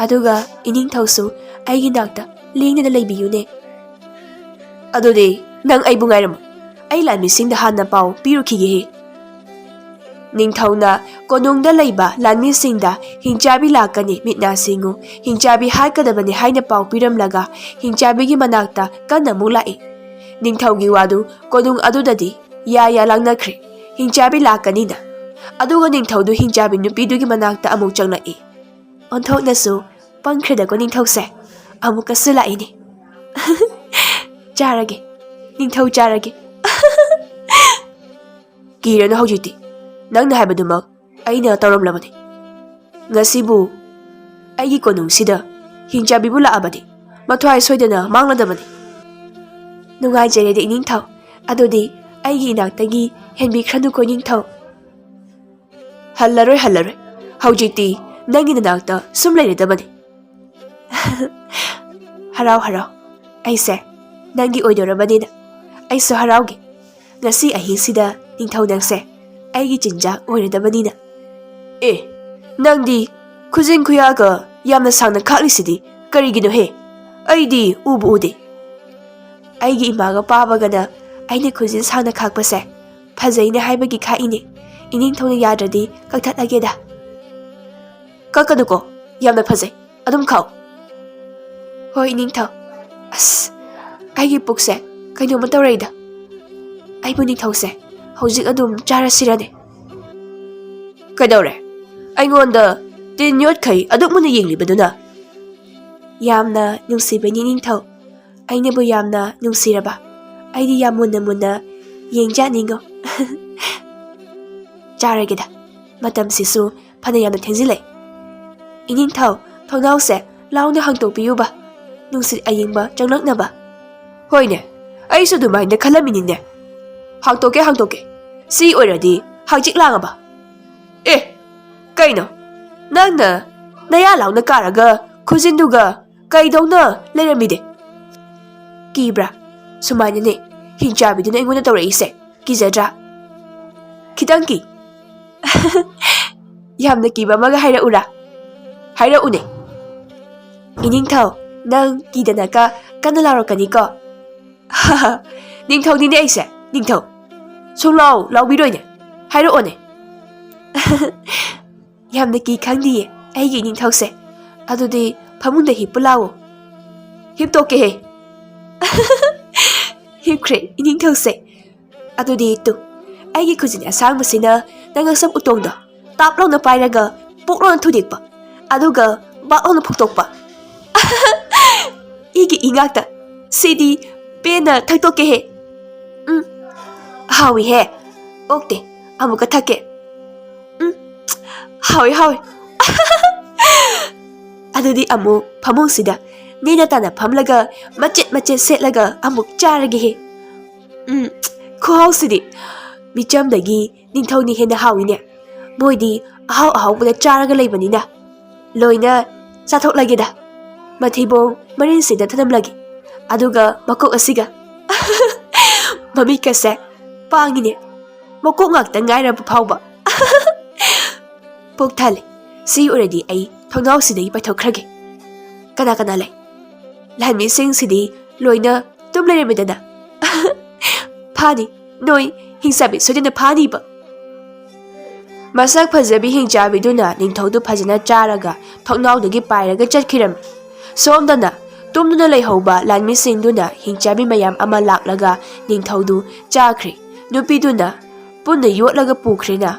ꯑꯗꯨꯒ ꯏꯅꯤꯡꯊꯧꯁꯨ ꯑꯩꯒꯤ ꯅꯥꯛꯇ ꯂꯦꯡꯗꯅ ꯂꯩꯕꯤꯌꯨꯅꯦ꯫ ꯑꯗꯨꯗꯤ ꯅꯪ ꯑꯩꯕꯨ ꯉꯥꯏꯔꯝꯃꯨ꯫ ꯑꯩ ꯂꯥꯟꯃꯤꯁꯤꯡꯗ ꯍꯥꯟꯅ ꯄꯥꯎ ꯄꯤꯔꯨꯈꯤꯒꯦꯍꯦ꯫ ꯅꯤꯡꯊꯧꯅ ꯀꯣꯅꯨꯡꯗ ꯂꯩꯕ ꯂꯥꯟꯃꯤꯁꯤꯡꯗ ꯍꯤꯡꯆꯥꯕꯤ ꯂꯥꯛꯀꯅꯤ, ꯃꯤꯠ ꯅꯥ ꯁꯤꯡꯉꯨ, ꯍꯤꯡꯆꯥꯕꯤ ꯍꯥꯠꯀꯗꯕꯅꯤ ꯍꯥꯏꯅ ꯄꯥꯎ ꯄꯤꯔꯝꯂꯒ ꯍꯤꯡꯆꯥꯕꯤꯒꯤ ꯃꯅꯥꯛꯇ ꯀꯟꯅ ꯑꯃꯨꯛ ꯂꯥꯛꯏ꯫ ꯅꯤꯡꯊꯧꯒꯤ ꯋꯥꯗꯨ ꯀꯣꯅꯨꯡ ꯑꯗꯨꯗꯗꯤ ꯌꯥ ꯌꯥ ꯂꯥꯡꯅꯈ꯭ꯔꯦ꯫ ꯍꯤꯡꯆꯥꯕꯤ ꯂꯥꯛꯀꯅꯤꯅ꯫ ꯑꯗꯨꯒ ꯅꯤꯡꯊꯧꯗꯨ ꯍꯤꯡꯆꯥꯕꯤ ꯅꯨꯄꯤꯗꯨꯒꯤ ꯃꯅꯥꯛꯇ ꯑꯃꯨꯛ ꯆꯪꯂꯛꯏ꯫ ꯑꯣꯟꯊꯣꯛꯅꯁꯨ ꯄꯪꯈ꯭ꯔꯦꯗꯀꯣ ꯅꯤꯡꯊꯧꯁꯦ꯫ ꯑꯃꯨꯛꯀꯁꯨ ꯂꯥꯛꯏꯅꯦ꯫ ꯆꯥꯔꯒꯦ꯫ ꯅꯤꯡꯊꯧ ꯆꯥꯔꯒꯦ꯫ ꯀꯤꯔꯅꯨ ꯍꯧꯖꯤꯛꯇꯤ꯫ ꯅꯪꯅ ꯍꯥꯏꯕꯗꯨꯃꯛ ꯑꯩꯅ ꯇꯧꯔꯝꯂꯕꯅꯤ꯫ ꯉꯁꯤꯕꯨ ꯑꯩꯒꯤ ꯀꯣꯅꯨꯡꯁꯤꯗ ꯍꯤꯡꯆꯥꯕꯤꯕꯨ ꯂꯥꯛꯑꯕꯗꯤ ꯃꯊ꯭ꯋꯥꯏ ꯁꯣꯏꯗꯅ ꯃꯥꯡꯂꯗꯕꯅꯤ꯫ ꯅꯨꯡꯉꯥꯏꯖꯔꯦꯗ ꯏꯅꯤꯡꯊꯧ꯫ ꯑꯗꯨꯗꯤ ꯑꯩꯒꯤ ꯏꯅꯥꯛꯇꯒꯤ ꯍꯦꯟꯕꯤꯈ꯭ꯔꯅꯨꯀꯣ ꯏꯅꯤꯡꯊꯧ꯫ ꯍꯜꯂꯔꯣꯏ, ꯍꯜꯂꯔꯣꯏ꯫ ꯍꯧꯖꯤꯛꯇꯤ ꯅꯪꯒꯤ ꯅꯅꯥꯛꯇ ꯁꯨꯝ ꯂꯩꯔꯗꯕꯅꯤ꯫ ꯍꯔꯥꯎ ꯍꯔꯥꯎ꯫ ꯑꯩꯁꯦ ꯅꯪꯒꯤ ꯑꯣꯏꯗꯣꯔꯕꯅꯤꯅ ꯑꯩꯁꯨ ꯍꯔꯥꯎꯒꯦ꯫ ꯉꯁꯤ ꯑꯍꯤꯡꯁꯤꯗ ꯅꯤꯡꯊꯧ ꯅꯪꯁꯦ ꯑꯩꯒꯤ ꯆꯤꯟꯖꯥꯛ ꯑꯣꯏꯔꯗꯕꯅꯤꯅ꯫ ꯑꯦ, ꯅꯪꯗꯤ ꯈꯨꯖꯤꯟ ꯈꯨꯌꯥꯒ ꯌꯥꯝꯅ ꯁꯥꯡꯅ ꯈꯥꯛꯂꯤꯁꯤꯗꯤ ꯀꯔꯤꯒꯤꯅꯣꯍꯦ? ꯑꯩꯗꯤ ꯎꯕꯨ ꯎꯗꯦ꯫ ꯑꯩꯒꯤ ꯏꯃꯥꯒ ꯄꯥꯕꯒꯅ ꯑꯩꯅ ꯈꯨꯖꯤꯟ ꯁꯥꯡꯅ ꯈꯥꯛꯄꯁꯦ ꯐꯖꯩꯅ ꯍꯥꯏꯕꯒꯤ ꯈꯥꯛꯏꯅꯦ꯫ ꯏꯅꯤꯡꯊꯧꯅ ꯌꯥꯗ꯭ꯔꯗꯤ ꯀꯛꯊꯠꯂꯒꯦꯗ꯫ ꯀꯛꯀꯅꯨꯀꯣ, ꯌꯥꯝꯅ ꯐꯖꯩ꯫ ꯑꯗꯨꯝ ꯈꯥꯛꯎ꯫ ꯍꯣꯏ, ꯏꯅꯤꯡꯊꯧ꯫ ꯑꯁ, ꯑꯩꯒꯤ ꯄꯨꯛꯁꯦ ꯀꯩꯅꯣꯝꯃ ꯇꯧꯔꯛꯏꯗ꯫ ꯑꯩꯕꯨ ꯅꯤꯡꯊꯧꯁꯦ ꯍꯧꯖꯤꯛ ꯑꯗꯨꯝ ꯆꯥꯔꯁꯤꯔꯅꯦ? ꯀꯩꯗꯧꯔꯦ? ꯑꯩꯉꯣꯟꯗ ꯇꯤꯟ ꯌꯣꯠꯈꯩ ꯑꯗꯨꯛ ꯃꯨꯟꯅ ꯌꯦꯡꯂꯤꯕꯗꯨꯅ? ꯌꯥꯝꯅ ꯅꯨꯡꯁꯤꯕꯅꯤ ꯅꯤꯡꯊꯧ꯫ ꯑꯩꯅꯕꯨ ꯌꯥꯝꯅ ꯅꯨꯡꯁꯤꯔꯕ꯫ ꯑꯩꯗꯤ ꯌꯥꯝ ꯃꯨꯟꯅ ꯃꯨꯟꯅ ꯌꯦꯡꯖꯥꯠꯅꯤꯉꯣ꯫ ꯆꯥꯔꯒꯦꯗ꯫ ꯃꯇꯝꯁꯤꯁꯨ ꯐꯅ ꯌꯥꯝꯅ ꯊꯦꯡꯖꯤꯜꯂꯛꯏ꯫ ꯏꯅꯤꯡꯊꯧ, ꯊꯣꯡꯅꯥꯎꯁꯦ ꯂꯥꯎꯅ ꯍꯥꯡꯇꯣꯛꯄꯤꯌꯨꯕ, ꯅꯨꯡꯁꯤꯠ ꯑꯌꯤꯡꯕ ꯆꯪꯂꯛꯅꯕ꯫ ꯍꯣꯏꯅꯦ, ꯑꯩꯁꯨ ꯑꯗꯨꯃꯥꯏꯅ ꯈꯜꯂꯝꯃꯤꯅꯤꯅꯦ꯫ ꯍꯥꯡꯇꯣꯛꯀꯦ, ꯍꯥꯡꯇꯣꯛꯀꯦ꯫ ꯁꯤ ꯑꯣꯏꯔꯗꯤ ꯍꯥꯡꯆꯤꯛ ꯂꯥꯡꯉꯕ꯫ ꯑꯦ, ꯀꯩꯅꯣ? ꯅꯪꯅ ꯅꯌꯥ ꯂꯥꯎꯅ ꯀꯥꯔꯒ ꯈꯨꯖꯤꯟꯗꯨꯒ ꯀꯩꯗꯧꯅ ꯂꯩꯔꯝꯃꯤꯗꯤ? ꯀꯤꯕ꯭ꯔꯥ? ꯁꯨꯃꯥꯏꯅꯅꯦ ꯍꯤꯡꯆꯥꯕꯤꯗꯨꯅ ꯑꯩꯉꯣꯟꯗ ꯇꯧꯔꯛꯏꯁꯦ꯫ ꯀꯤꯖꯗ꯭ꯔꯥ? ꯈꯤꯇꯪ ꯀꯤ꯫ ꯌꯥꯝꯅ ꯀꯤꯕ ꯑꯃꯒ ꯍꯥꯏꯔꯛꯎꯔꯥ? ꯍꯥꯏꯔꯛꯎꯅꯦ꯫ ꯏꯅꯤꯡꯊꯧ, ꯅꯪ ꯀꯤꯗꯅꯀ ꯀꯟꯅ ꯂꯥꯎꯔꯛꯀꯅꯤꯀꯣ꯫ ꯅꯤꯡꯊꯧꯅꯤꯅꯦ ꯑꯩꯁꯦ, ꯅꯤꯡꯊꯧ꯫ ꯁꯨꯡꯂꯥꯎ ꯂꯥꯎꯕꯤꯔꯣꯏꯅꯦ꯫ ꯍꯥꯏꯔꯛꯑꯣꯅꯦ꯫ ꯌꯥꯝꯅ ꯀꯤ ꯈꯪꯗꯤꯌꯦ ꯑꯩꯒꯤ ꯏꯅꯤꯡꯊꯧꯁꯦ꯫ ꯑꯗꯨꯗꯤ ꯐꯃꯨꯡꯗ ꯍꯤꯞꯄꯨ ꯂꯥꯛꯑꯣ꯫ ꯍꯤꯞꯇꯣꯛꯀꯦꯍꯦ꯫ ꯍꯤꯞꯈ꯭ꯔꯦ ꯏꯅꯤꯡꯊꯧꯁꯦ꯫ ꯑꯗꯨꯗꯤ ꯇꯨ, ꯑꯩꯒꯤ ꯈꯨꯖꯤꯟ ꯑꯁꯥꯡꯕꯁꯤꯅ ꯅꯪ ꯉꯛꯁꯝ ꯎꯇꯣꯡꯗꯣ ꯇꯥꯞ ꯂꯥꯎꯅ ꯄꯥꯏꯔꯒ ꯄꯣꯛ ꯂꯥꯎꯅ ꯊꯨꯗꯦꯛꯄ, ꯑꯗꯨꯒ ꯕꯥꯛ ꯂꯥꯎꯅ ꯐꯨꯛꯇꯣꯛꯄ꯫ ꯏꯒꯤ ꯏ ꯉꯥꯛꯇ꯫ ꯁꯤꯗꯤ ꯄꯦꯟꯅ ꯊꯛꯇꯣꯛꯀꯦꯍꯦ꯫ ꯎꯝ, ꯍꯥꯎꯏꯍꯦ꯫ ꯑꯣꯛꯇꯦ, ꯑꯃꯨꯛꯀ ꯊꯛꯀꯦ꯫ ꯎꯝ, ꯍꯥꯎꯏ, ꯍꯥꯎꯏ꯫ ꯑꯗꯨꯗꯤ ꯑꯃꯨꯛ ꯐꯃꯨꯡꯁꯤꯗ ꯅꯦꯅ ꯇꯥꯅ ꯐꯝꯂꯒ ꯃꯆꯦꯠ ꯃꯆꯦꯠ ꯁꯦꯠꯂꯒ ꯑꯃꯨꯛ ꯆꯥꯔꯒꯦꯍꯦ꯫ ꯎꯝ, ꯈꯨꯍꯥꯎꯁꯤꯗꯤ꯫ ꯃꯤꯆꯝꯗꯒꯤ ꯅꯤꯡꯊꯧꯅ ꯍꯦꯟꯅ ꯍꯥꯎꯏꯅꯦ꯫ ꯃꯣꯏꯗꯤ ꯑꯍꯥꯎ ꯑꯍꯥꯎꯕꯗ ꯆꯥꯔꯒ ꯂꯩꯕꯅꯤꯅ꯫ ꯂꯣꯏꯅ ꯆꯥꯊꯣꯛꯂꯒꯦꯗ꯫ ꯃꯊꯤꯕꯣꯡ ꯃꯔꯤꯟꯁꯤꯗ ꯊꯅꯝꯂꯒꯦ꯫ ꯑꯗꯨꯒ ꯃꯀꯣꯛ ꯑꯁꯤꯒ꯫ ꯃꯃꯤꯠꯀꯁꯦ ꯄꯥꯡꯉꯤꯅꯦ꯫ ꯃꯀꯣꯛ ꯉꯥꯛꯇ ꯉꯥꯏꯔꯕ ꯐꯥꯎꯕ꯫ ꯄꯨꯛ ꯊꯜꯂꯦ꯫ ꯁꯤ ꯑꯣꯏꯔꯗꯤ ꯑꯩ ꯊꯣꯡꯅꯥꯎꯁꯤꯗꯒꯤ ꯄꯥꯏꯊꯣꯛꯈ꯭ꯔꯒꯦ꯫ ꯀꯅꯥ ꯀꯅꯥ ꯂꯩ? ꯂꯥꯟꯃꯤꯁꯤꯡꯁꯤꯗꯤ ꯂꯣꯏꯅ ꯇꯨꯝ ꯂꯩꯔꯝꯃꯦꯗꯅ꯫ ꯐꯥꯅꯤ, ꯅꯣꯏ ꯍꯤꯡꯆꯥꯕꯤ ꯁꯣꯏꯗꯅ ꯐꯥꯅꯤꯕ꯫ ꯃꯁꯛ ꯐꯖꯕꯤ ꯍꯤꯡꯆꯥꯕꯤꯗꯨꯅ ꯅꯤꯡꯊꯧꯗꯨ ꯐꯖꯅ ꯆꯥꯔꯒ ꯊꯣꯡꯅꯥꯎꯗꯒꯤ ꯄꯥꯏꯔꯒ ꯆꯠꯈꯤꯔꯝꯃꯤ꯫ ꯁꯣꯝꯗꯅ ꯇꯨꯝꯗꯨꯅ ꯂꯩꯍꯧꯕ ꯂꯥꯟꯃꯤꯁꯤꯡꯗꯨꯅ ꯍꯤꯡꯆꯥꯕꯤ ꯃꯌꯥꯝ ꯑꯃ ꯂꯥꯛꯂꯒ ꯅꯤꯡꯊꯧꯗꯨ ꯆꯥꯈ꯭ꯔꯦ꯫ ꯅꯨꯄꯤꯗꯨꯅ ꯄꯨꯟꯅ ꯌꯣꯠꯂꯒ ꯄꯨꯈ꯭ꯔꯦꯅ꯫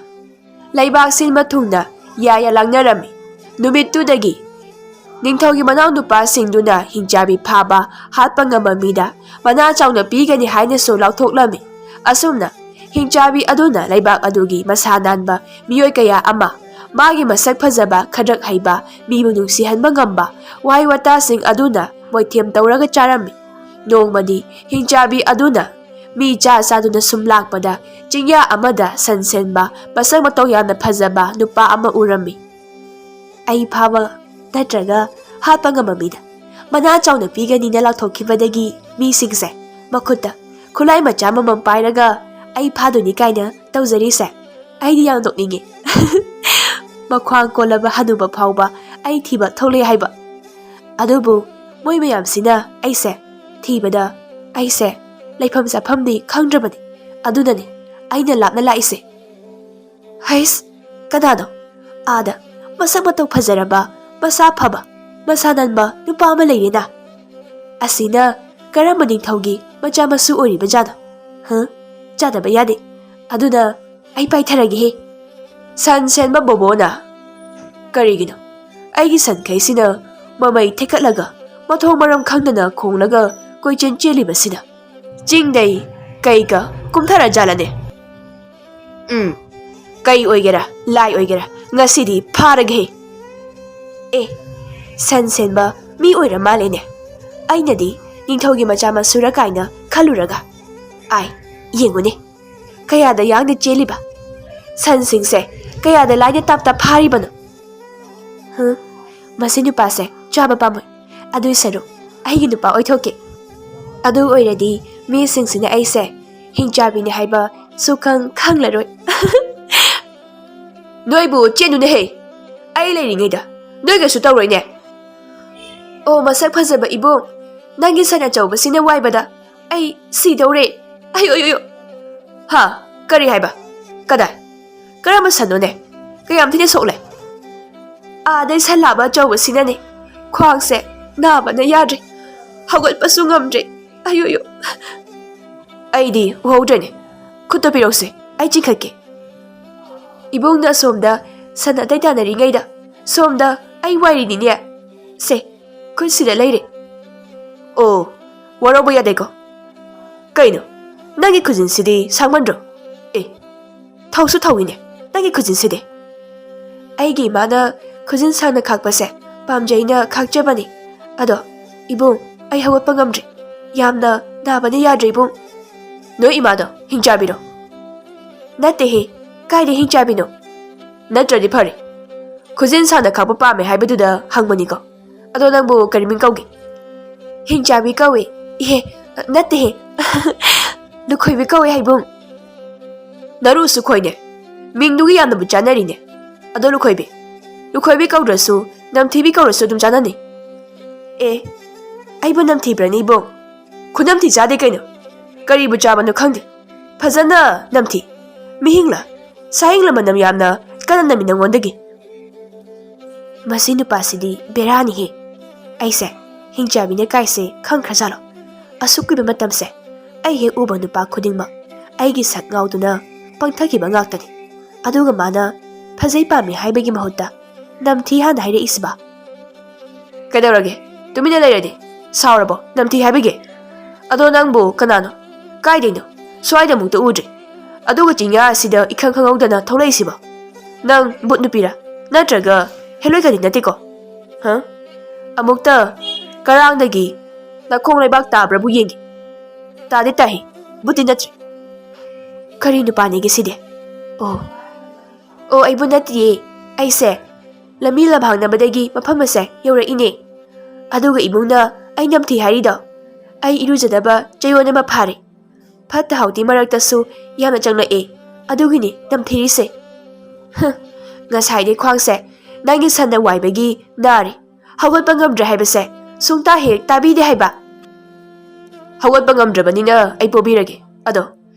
ꯂꯩꯕꯥꯛ ꯁꯤꯟꯕ ꯊꯨꯡꯅ ꯌꯥꯌꯥ ꯂꯥꯡꯅꯔꯝꯃꯤ꯫ ꯅꯨꯃꯤꯠꯇꯨꯗꯒꯤ ꯅꯤꯡꯊꯧꯒꯤ ꯃꯅꯥꯎꯅꯨꯄꯥꯁꯤꯡꯗꯨꯅ ꯍꯤꯡꯆꯥꯕꯤ ꯐꯥꯕ ꯍꯥꯠꯄ ꯉꯝꯕ ꯃꯤꯗ ꯃꯅꯥ ꯆꯥꯎꯅ ꯄꯤꯒꯅꯤ ꯍꯥꯏꯅꯁꯨ ꯂꯥꯎꯊꯣꯛꯂꯝꯃꯤ꯫ ꯑꯁꯨꯝꯅ ꯍꯤꯡꯆꯥꯕꯤ ꯑꯗꯨꯅ ꯂꯩꯕꯥꯛ ꯑꯗꯨꯒꯤ ꯃꯁꯥ ꯅꯥꯟꯕ ꯃꯤꯑꯣꯏ ꯀꯌꯥ ꯑꯃ, ꯃꯥꯒꯤ ꯃꯁꯛ ꯐꯖꯕ, ꯈꯗ꯭ꯔꯛ ꯍꯩꯕ, ꯃꯤꯕꯨ ꯅꯨꯡꯁꯤꯍꯟꯕ ꯉꯝꯕ ꯋꯥꯍꯩ ꯋꯥꯇꯥꯁꯤꯡ ꯑꯗꯨꯅ ꯃꯣꯏꯊꯦꯝ ꯇꯧꯔꯒ ꯆꯥꯔꯝꯃꯤ꯫ ꯅꯣꯡꯃꯗꯤ ꯍꯤꯡꯆꯥꯕꯤ ꯑꯗꯨꯅ ꯃꯤ ꯆꯥ ꯆꯥꯗꯨꯅ ꯁꯨꯝ ꯂꯥꯛꯄꯗ ꯆꯤꯡꯌꯥ ꯑꯃꯗ ꯁꯟ ꯁꯦꯟꯕ, ꯃꯁꯛ ꯃꯇꯧ ꯌꯥꯝꯅ ꯐꯖꯕ ꯅꯨꯄꯥ ꯑꯃ ꯎꯔꯝꯃꯤ꯫ "ꯑꯩ ꯐꯥꯕ ꯅꯠꯇ꯭ꯔꯒ ꯍꯥꯠꯄ ꯉꯝꯕ ꯃꯤꯗ ꯃꯅꯥ ꯆꯥꯎꯅ ꯄꯤꯒꯅꯤꯅ" ꯂꯥꯎꯊꯣꯛꯈꯤꯕꯗꯒꯤ ꯃꯤꯁꯤꯡꯁꯦ ꯃꯈꯨꯠꯇ ꯈꯨꯠꯂꯥꯏ ꯃꯆꯥ ꯑꯃꯃꯝ ꯄꯥꯏꯔꯒ ꯑꯩ ꯐꯥꯗꯣꯏꯅꯤ ꯀꯥꯏꯅ ꯇꯧꯖꯔꯤꯁꯦ꯫ ꯑꯩꯗꯤ ꯌꯥꯝ ꯅꯣꯛꯅꯤꯡꯉꯤ꯫ ꯃꯈ꯭ꯋꯥꯡ ꯀꯣꯜꯂꯕ ꯍꯅꯨꯕ ꯐꯥꯎꯕ ꯑꯩ ꯊꯤꯕ ꯊꯣꯛꯂꯛꯑꯦ ꯍꯥꯏꯕ꯫ ꯑꯗꯨꯕꯨ ꯃꯣꯏ ꯃꯌꯥꯝꯁꯤꯅ ꯑꯩꯁꯦ ꯊꯤꯕꯗ ꯑꯩꯁꯦ ꯂꯩꯐꯝ ꯆꯥꯐꯝꯗꯤ ꯈꯪꯗ꯭ꯔꯕꯅꯤ꯫ ꯑꯗꯨꯅꯅꯤ ꯑꯩꯅ ꯂꯥꯞꯅ ꯂꯥꯛꯏꯁꯦ꯫ ꯍꯩꯁ, ꯀꯅꯥꯅꯣ? ꯑꯥꯗ ꯃꯁꯛ ꯃꯇꯧ ꯐꯖꯔꯕ, ꯃꯁꯥ ꯐꯕ, ꯃꯁꯥ ꯅꯥꯟꯕ ꯅꯨꯄꯥ ꯑꯃ ꯂꯩꯔꯦꯅ꯫ ꯑꯁꯤꯅ ꯀꯔꯝꯕ ꯅꯤꯡꯊꯧꯒꯤ ꯃꯆꯥ ꯃꯁꯨ ꯑꯣꯏꯔꯤꯕꯖꯥꯠꯅꯣ? ꯍ? ꯆꯥꯗꯕ ꯌꯥꯗꯦ꯫ ꯑꯗꯨꯅ ꯑꯩ ꯄꯥꯏꯊꯔꯒꯦꯍꯦ꯫ ꯁꯟ ꯁꯦꯟꯕ ꯕꯣꯕꯣꯅ, "ꯀꯔꯤꯒꯤꯅꯣ ꯑꯩꯒꯤ ꯁꯟꯈꯩꯁꯤꯅ ꯃꯃꯩ ꯊꯦꯛꯀꯠꯂꯒ ꯃꯊꯣꯡ ꯃꯔꯝ ꯈꯪꯗꯅ ꯈꯣꯡꯂꯒ ꯀꯣꯏꯆꯦꯟ ꯆꯦꯜꯂꯤꯕꯁꯤꯅ? ꯆꯤꯡꯗꯩ ꯀꯩꯒ ꯀꯨꯝꯊꯔꯖꯥꯠꯂꯅꯦ? ꯎꯝ, ꯀꯩ ꯑꯣꯏꯒꯦꯔꯥ, ꯂꯥꯏ ꯑꯣꯏꯒꯦꯔꯥ, ꯉꯁꯤꯗꯤ ꯐꯥꯔꯒꯦꯍꯦ!" ꯑꯦ, ꯁꯟ ꯁꯦꯟꯕ ꯃꯤ ꯑꯣꯏꯔ ꯃꯥꯜꯂꯦꯅꯦ꯫ ꯑꯩꯅꯗꯤ ꯅꯤꯡꯊꯧꯒꯤ ꯃꯆꯥ ꯃꯁꯨꯔ ꯀꯥꯏꯅ ꯈꯜꯂꯨꯔꯒ꯫ ꯑꯥꯏ, ꯌꯦꯡꯉꯨꯅꯦ, ꯀꯌꯥꯗ ꯌꯥꯡꯅ ꯆꯦꯜꯂꯤꯕ! ꯁꯟꯁꯤꯡꯁꯦ ꯀꯌꯥꯗ ꯂꯥꯏꯅ ꯇꯥꯞ ꯇꯥꯞ ꯐꯥꯔꯤꯕꯅꯣ! ꯍꯨꯝ, ꯃꯁꯤ ꯅꯨꯄꯥꯁꯦ ꯆꯥꯕ ꯄꯥꯝꯃꯣꯏ꯫ ꯑꯗꯨꯏ ꯁꯔꯨꯛ ꯑꯩꯒꯤ ꯅꯨꯄꯥ ꯑꯣꯏꯊꯣꯛꯀꯦ꯫ ꯑꯗꯨ ꯑꯣꯏꯔꯗꯤ ꯃꯤꯁꯤꯡꯁꯤꯅ ꯑꯩꯁꯦ ꯍꯤꯡꯆꯥꯕꯤꯅꯤ ꯍꯥꯏꯕ ꯁꯨꯈꯪ ꯈꯪꯂꯔꯣꯏ꯫ ꯅꯣꯏꯕꯨ ꯆꯦꯟꯗꯨꯅꯍꯦ! ꯑꯩ ꯂꯩꯔꯤꯉꯩꯗ ꯅꯣꯏꯒꯁꯨ ꯇꯧꯔꯣꯏꯅꯦ꯫ ꯑꯣ, ꯃꯁꯛ ꯐꯖꯕ ꯏꯕꯨꯡ, ꯅꯪꯒꯤ ꯁꯟ ꯑꯆꯧꯕꯁꯤꯅ ꯋꯥꯏꯕꯗ ꯑꯩ ꯁꯤꯗꯧꯔꯦ꯫ ꯑꯌꯣ, ꯑꯌꯣ, ꯑꯌꯣ꯫ ꯍꯥ? ꯀꯔꯤ ꯍꯥꯏꯕ? ꯀꯗꯥꯏ? ꯀꯔꯝꯕ ꯁꯟꯅꯣꯅꯦ? ꯀꯌꯥꯝ ꯊꯤꯅ ꯁꯣꯛꯂꯦ? ꯑꯥꯗꯩ ꯁꯟ ꯂꯥꯕ ꯑꯆꯧꯕꯁꯤꯅꯅꯦ꯫ ꯈ꯭ꯋꯥꯡꯁꯦ ꯅꯥꯕꯅ ꯌꯥꯗ꯭ꯔꯦ꯫ ꯍꯧꯒꯠꯄꯁꯨ ꯉꯝꯗ꯭ꯔꯦ꯫ ꯑꯌꯣ, ꯑꯌꯣ꯫ ꯑꯩꯗꯤ ꯎꯍꯧꯗ꯭ꯔꯦꯅꯦ꯫ ꯈꯨꯠꯇ ꯄꯤꯔꯧꯁꯦ, ꯑꯩ ꯆꯤꯡꯈꯠꯀꯦ꯫ ꯏꯕꯨꯡꯅ ꯑꯁꯣꯝꯗ ꯁꯟ ꯑꯇꯩ ꯇꯥꯟꯅꯔꯤꯉꯩꯗ ꯁꯣꯝꯗ ꯑꯩ ꯋꯥꯏꯔꯤꯅꯤꯅꯦ꯫ ꯁꯦ, ꯈꯨꯠꯁꯤꯗ ꯂꯩꯔꯦ꯫ ꯑꯣ, ꯋꯥꯔꯧꯕ ꯌꯥꯗꯦꯀꯣ꯫ ꯀꯩꯅꯣ, ꯅꯪꯒꯤ ꯈꯨꯖꯤꯟꯁꯤꯗꯤ ꯁꯥꯡꯃꯟꯗ꯭ꯔꯣ? ꯑꯦ, ꯊꯧꯁꯨ ꯊꯧꯏꯅꯦ ꯅꯪꯒꯤ ꯈꯨꯖꯤꯟꯁꯤꯗꯤ꯫ ꯑꯩꯒꯤ ꯏꯃꯥꯅ ꯈꯨꯖꯤꯟ ꯁꯥꯡꯅ ꯈꯥꯛꯄꯁꯦ ꯄꯥꯝꯖꯩꯅ ꯈꯥꯛꯆꯕꯅꯤ꯫ ꯑꯗꯣ ꯏꯕꯨꯡ, ꯑꯩ ꯍꯧꯒꯠꯄ ꯉꯝꯗ꯭ꯔꯦ꯫ ꯌꯥꯝꯅ ꯅꯥꯕꯅ ꯌꯥꯗ꯭ꯔꯦ ꯏꯕꯨꯡ꯫ ꯅꯣꯏ ꯏꯃꯥꯗꯣ ꯍꯤꯡꯆꯥꯕꯤꯔꯣ? ꯅꯠꯇꯦꯍꯦ, ꯀꯥꯏꯗ ꯍꯤꯡꯆꯥꯕꯤꯅꯣ? ꯅꯠꯇ꯭ꯔꯗꯤ ꯐꯔꯦ꯫ ꯈꯨꯖꯤꯟ ꯁꯥꯡꯅ ꯈꯥꯛꯄ ꯄꯥꯝꯃꯦ ꯍꯥꯏꯕꯗꯨꯗ ꯍꯪꯕꯅꯤꯀꯣ꯫ ꯑꯗꯣ ꯅꯪꯕꯨ ꯀꯔꯤ ꯃꯤꯡ ꯀꯧꯒꯦ? ꯍꯤꯡꯆꯥꯕꯤ ꯀꯧꯏ꯫ ꯏꯍꯦ, ꯅꯠꯇꯦꯍꯦ꯫ ꯂꯨꯈꯣꯏꯕꯤ ꯀꯧꯏ ꯍꯥꯏꯕꯨꯡ꯫ ꯅꯔꯨꯁꯨ ꯈꯣꯏꯅꯦ꯫ ꯃꯤꯡꯗꯨꯒꯤ ꯌꯥꯝꯅꯕꯨ ꯆꯥꯟꯅꯔꯤꯅꯦ꯫ ꯑꯗꯣ ꯂꯨꯈꯣꯏꯕꯤ, ꯂꯨꯈꯣꯏꯕꯤ ꯀꯧꯗ꯭ꯔꯁꯨ ꯅꯝꯊꯤꯕꯤ ꯀꯧꯔꯁꯨ ꯑꯗꯨꯝ ꯆꯥꯟꯅꯅꯤ꯫ ꯑꯦ, ꯑꯩꯕꯨ ꯅꯝꯊꯤꯕ꯭ꯔꯅꯤ ꯏꯕꯨꯡ? ꯈꯨꯅꯝꯊꯤ ꯆꯥꯗꯦ ꯀꯩꯅꯣ꯫ ꯀꯔꯤꯕꯨ ꯆꯥꯕꯅꯣ ꯈꯪꯗꯦ꯫ ꯐꯖꯅ ꯅꯝꯊꯤ꯫ ꯃꯤꯍꯤꯡꯂ? ꯁꯥꯍꯤꯡꯂ ꯃꯅꯝ ꯌꯥꯝꯅ ꯀꯟꯅ ꯅꯝꯃꯤ ꯅꯉꯣꯟꯗꯒꯤ꯫ ꯃꯁꯤ ꯅꯨꯄꯥꯁꯤꯗꯤ ꯕꯦꯔꯥꯅꯤꯍꯦ꯫ ꯑꯩꯁꯦ ꯍꯤꯡꯆꯥꯕꯤꯅ ꯀꯥꯏꯁꯦ ꯈꯪꯈ꯭ꯔꯖꯥꯠꯂꯣ? ꯑꯁꯨꯛ ꯀꯨꯏꯕ ꯃꯇꯝꯁꯦ ꯑꯩ ꯍꯦꯛ ꯎꯕ ꯅꯨꯄꯥ ꯈꯨꯗꯤꯡꯃꯛ ꯑꯩꯒꯤ ꯁꯛ ꯉꯥꯎꯗꯨꯅ ꯄꯪꯊꯈꯤꯕ ꯉꯥꯛꯇꯅꯤ꯫ ꯑꯗꯨꯒ ꯃꯥꯅ ꯐꯖꯩ ꯄꯥꯝꯃꯤ ꯍꯥꯏꯕꯒꯤ ꯃꯍꯨꯠꯇ ꯅꯝꯊꯤ ꯍꯥꯟꯅ ꯍꯥꯏꯔꯛꯏꯁꯤꯕ? ꯀꯩꯗꯧꯔꯒꯦ? ꯇꯨꯃꯤꯟꯅ ꯂꯩꯔꯗꯤ? ꯁꯥꯎꯔꯕꯣ? ꯅꯝꯊꯤ ꯍꯥꯏꯕꯒꯤ? ꯑꯗꯣ ꯅꯪꯕꯨ ꯀꯅꯥꯅꯣ? ꯀꯥꯏꯗꯩꯅꯣ? ꯁ꯭ꯋꯥꯏꯗ ꯑꯃꯨꯛꯇ ꯎꯗ꯭ꯔꯤ꯫ ꯑꯗꯨꯒ ꯆꯤꯡꯌꯥ ꯑꯁꯤꯗ ꯏꯈꯪ ꯈꯪꯍꯧꯗꯅ ꯊꯣꯛꯂꯛꯏꯁꯤꯕꯣ? ꯅꯪ ꯚꯨꯠ ꯅꯨꯄꯤꯔꯥ? ꯅꯠꯇ꯭ꯔꯒ ꯍꯦꯂꯣꯏꯀꯗꯤ ꯅꯠꯇꯦꯀꯣ? ꯍ? ꯑꯃꯨꯛꯇ ꯀꯔꯥꯡꯗꯒꯤ ꯅꯈꯣꯡ ꯂꯩꯕꯥꯛ ꯇꯥꯕ꯭ꯔꯥꯕꯨ ꯌꯦꯡꯒꯦ꯫ ꯇꯥꯗꯤ ꯇꯥꯏ, ꯚꯨꯠꯇꯤ ꯅꯠꯇ꯭ꯔꯦ꯫ ꯀꯔꯤ ꯅꯨꯄꯥꯅꯤꯒꯦ ꯁꯤꯗꯤ? ꯑꯣ, ꯑꯣ, ꯑꯩꯕꯨ ꯅꯠꯇꯤꯌꯦ꯫ ꯑꯩꯁꯦ ꯂꯝꯕꯤ ꯂꯝꯍꯥꯡꯅꯕꯗꯒꯤ ꯃꯐꯝ ꯑꯁꯦ ꯌꯧꯔꯛꯏꯅꯦ꯫ ꯑꯗꯨꯒ ꯏꯕꯨꯡꯅ ꯑꯩ ꯅꯝꯊꯤ ꯍꯥꯏꯔꯤꯗꯣ, ꯑꯩ ꯏꯔꯨꯖꯗꯕ ꯆꯌꯣꯜ ꯑꯃ ꯐꯥꯔꯦ꯫ ꯐꯠꯇ ꯍꯥꯎꯗꯤ ꯃꯔꯛꯇꯁꯨ ꯌꯥꯝꯅ ꯆꯪꯂꯛꯑꯦ꯫ ꯑꯗꯨꯒꯤꯅꯤ ꯅꯝꯊꯤꯔꯤꯁꯦ꯫ ꯍ, ꯉꯁꯥꯏꯗꯩ ꯈ꯭ꯋꯥꯡꯁꯦ ꯅꯪꯒꯤ ꯁꯟꯅ ꯋꯥꯏꯕꯒꯤ ꯅꯥꯔꯦ꯫ ꯍꯧꯒꯠꯄ ꯉꯝꯗ꯭ꯔꯦ ꯍꯥꯏꯕꯁꯦ ꯁꯨꯡꯇꯥ ꯍꯦꯛ ꯇꯥꯕꯤꯗꯦ ꯍꯥꯏꯕ꯫ ꯍꯧꯒꯠꯄ ꯉꯝꯗ꯭ꯔꯕꯅꯤꯅ ꯑꯩ ꯄꯣꯕꯤꯔꯒꯦ꯫ ꯑꯗꯣ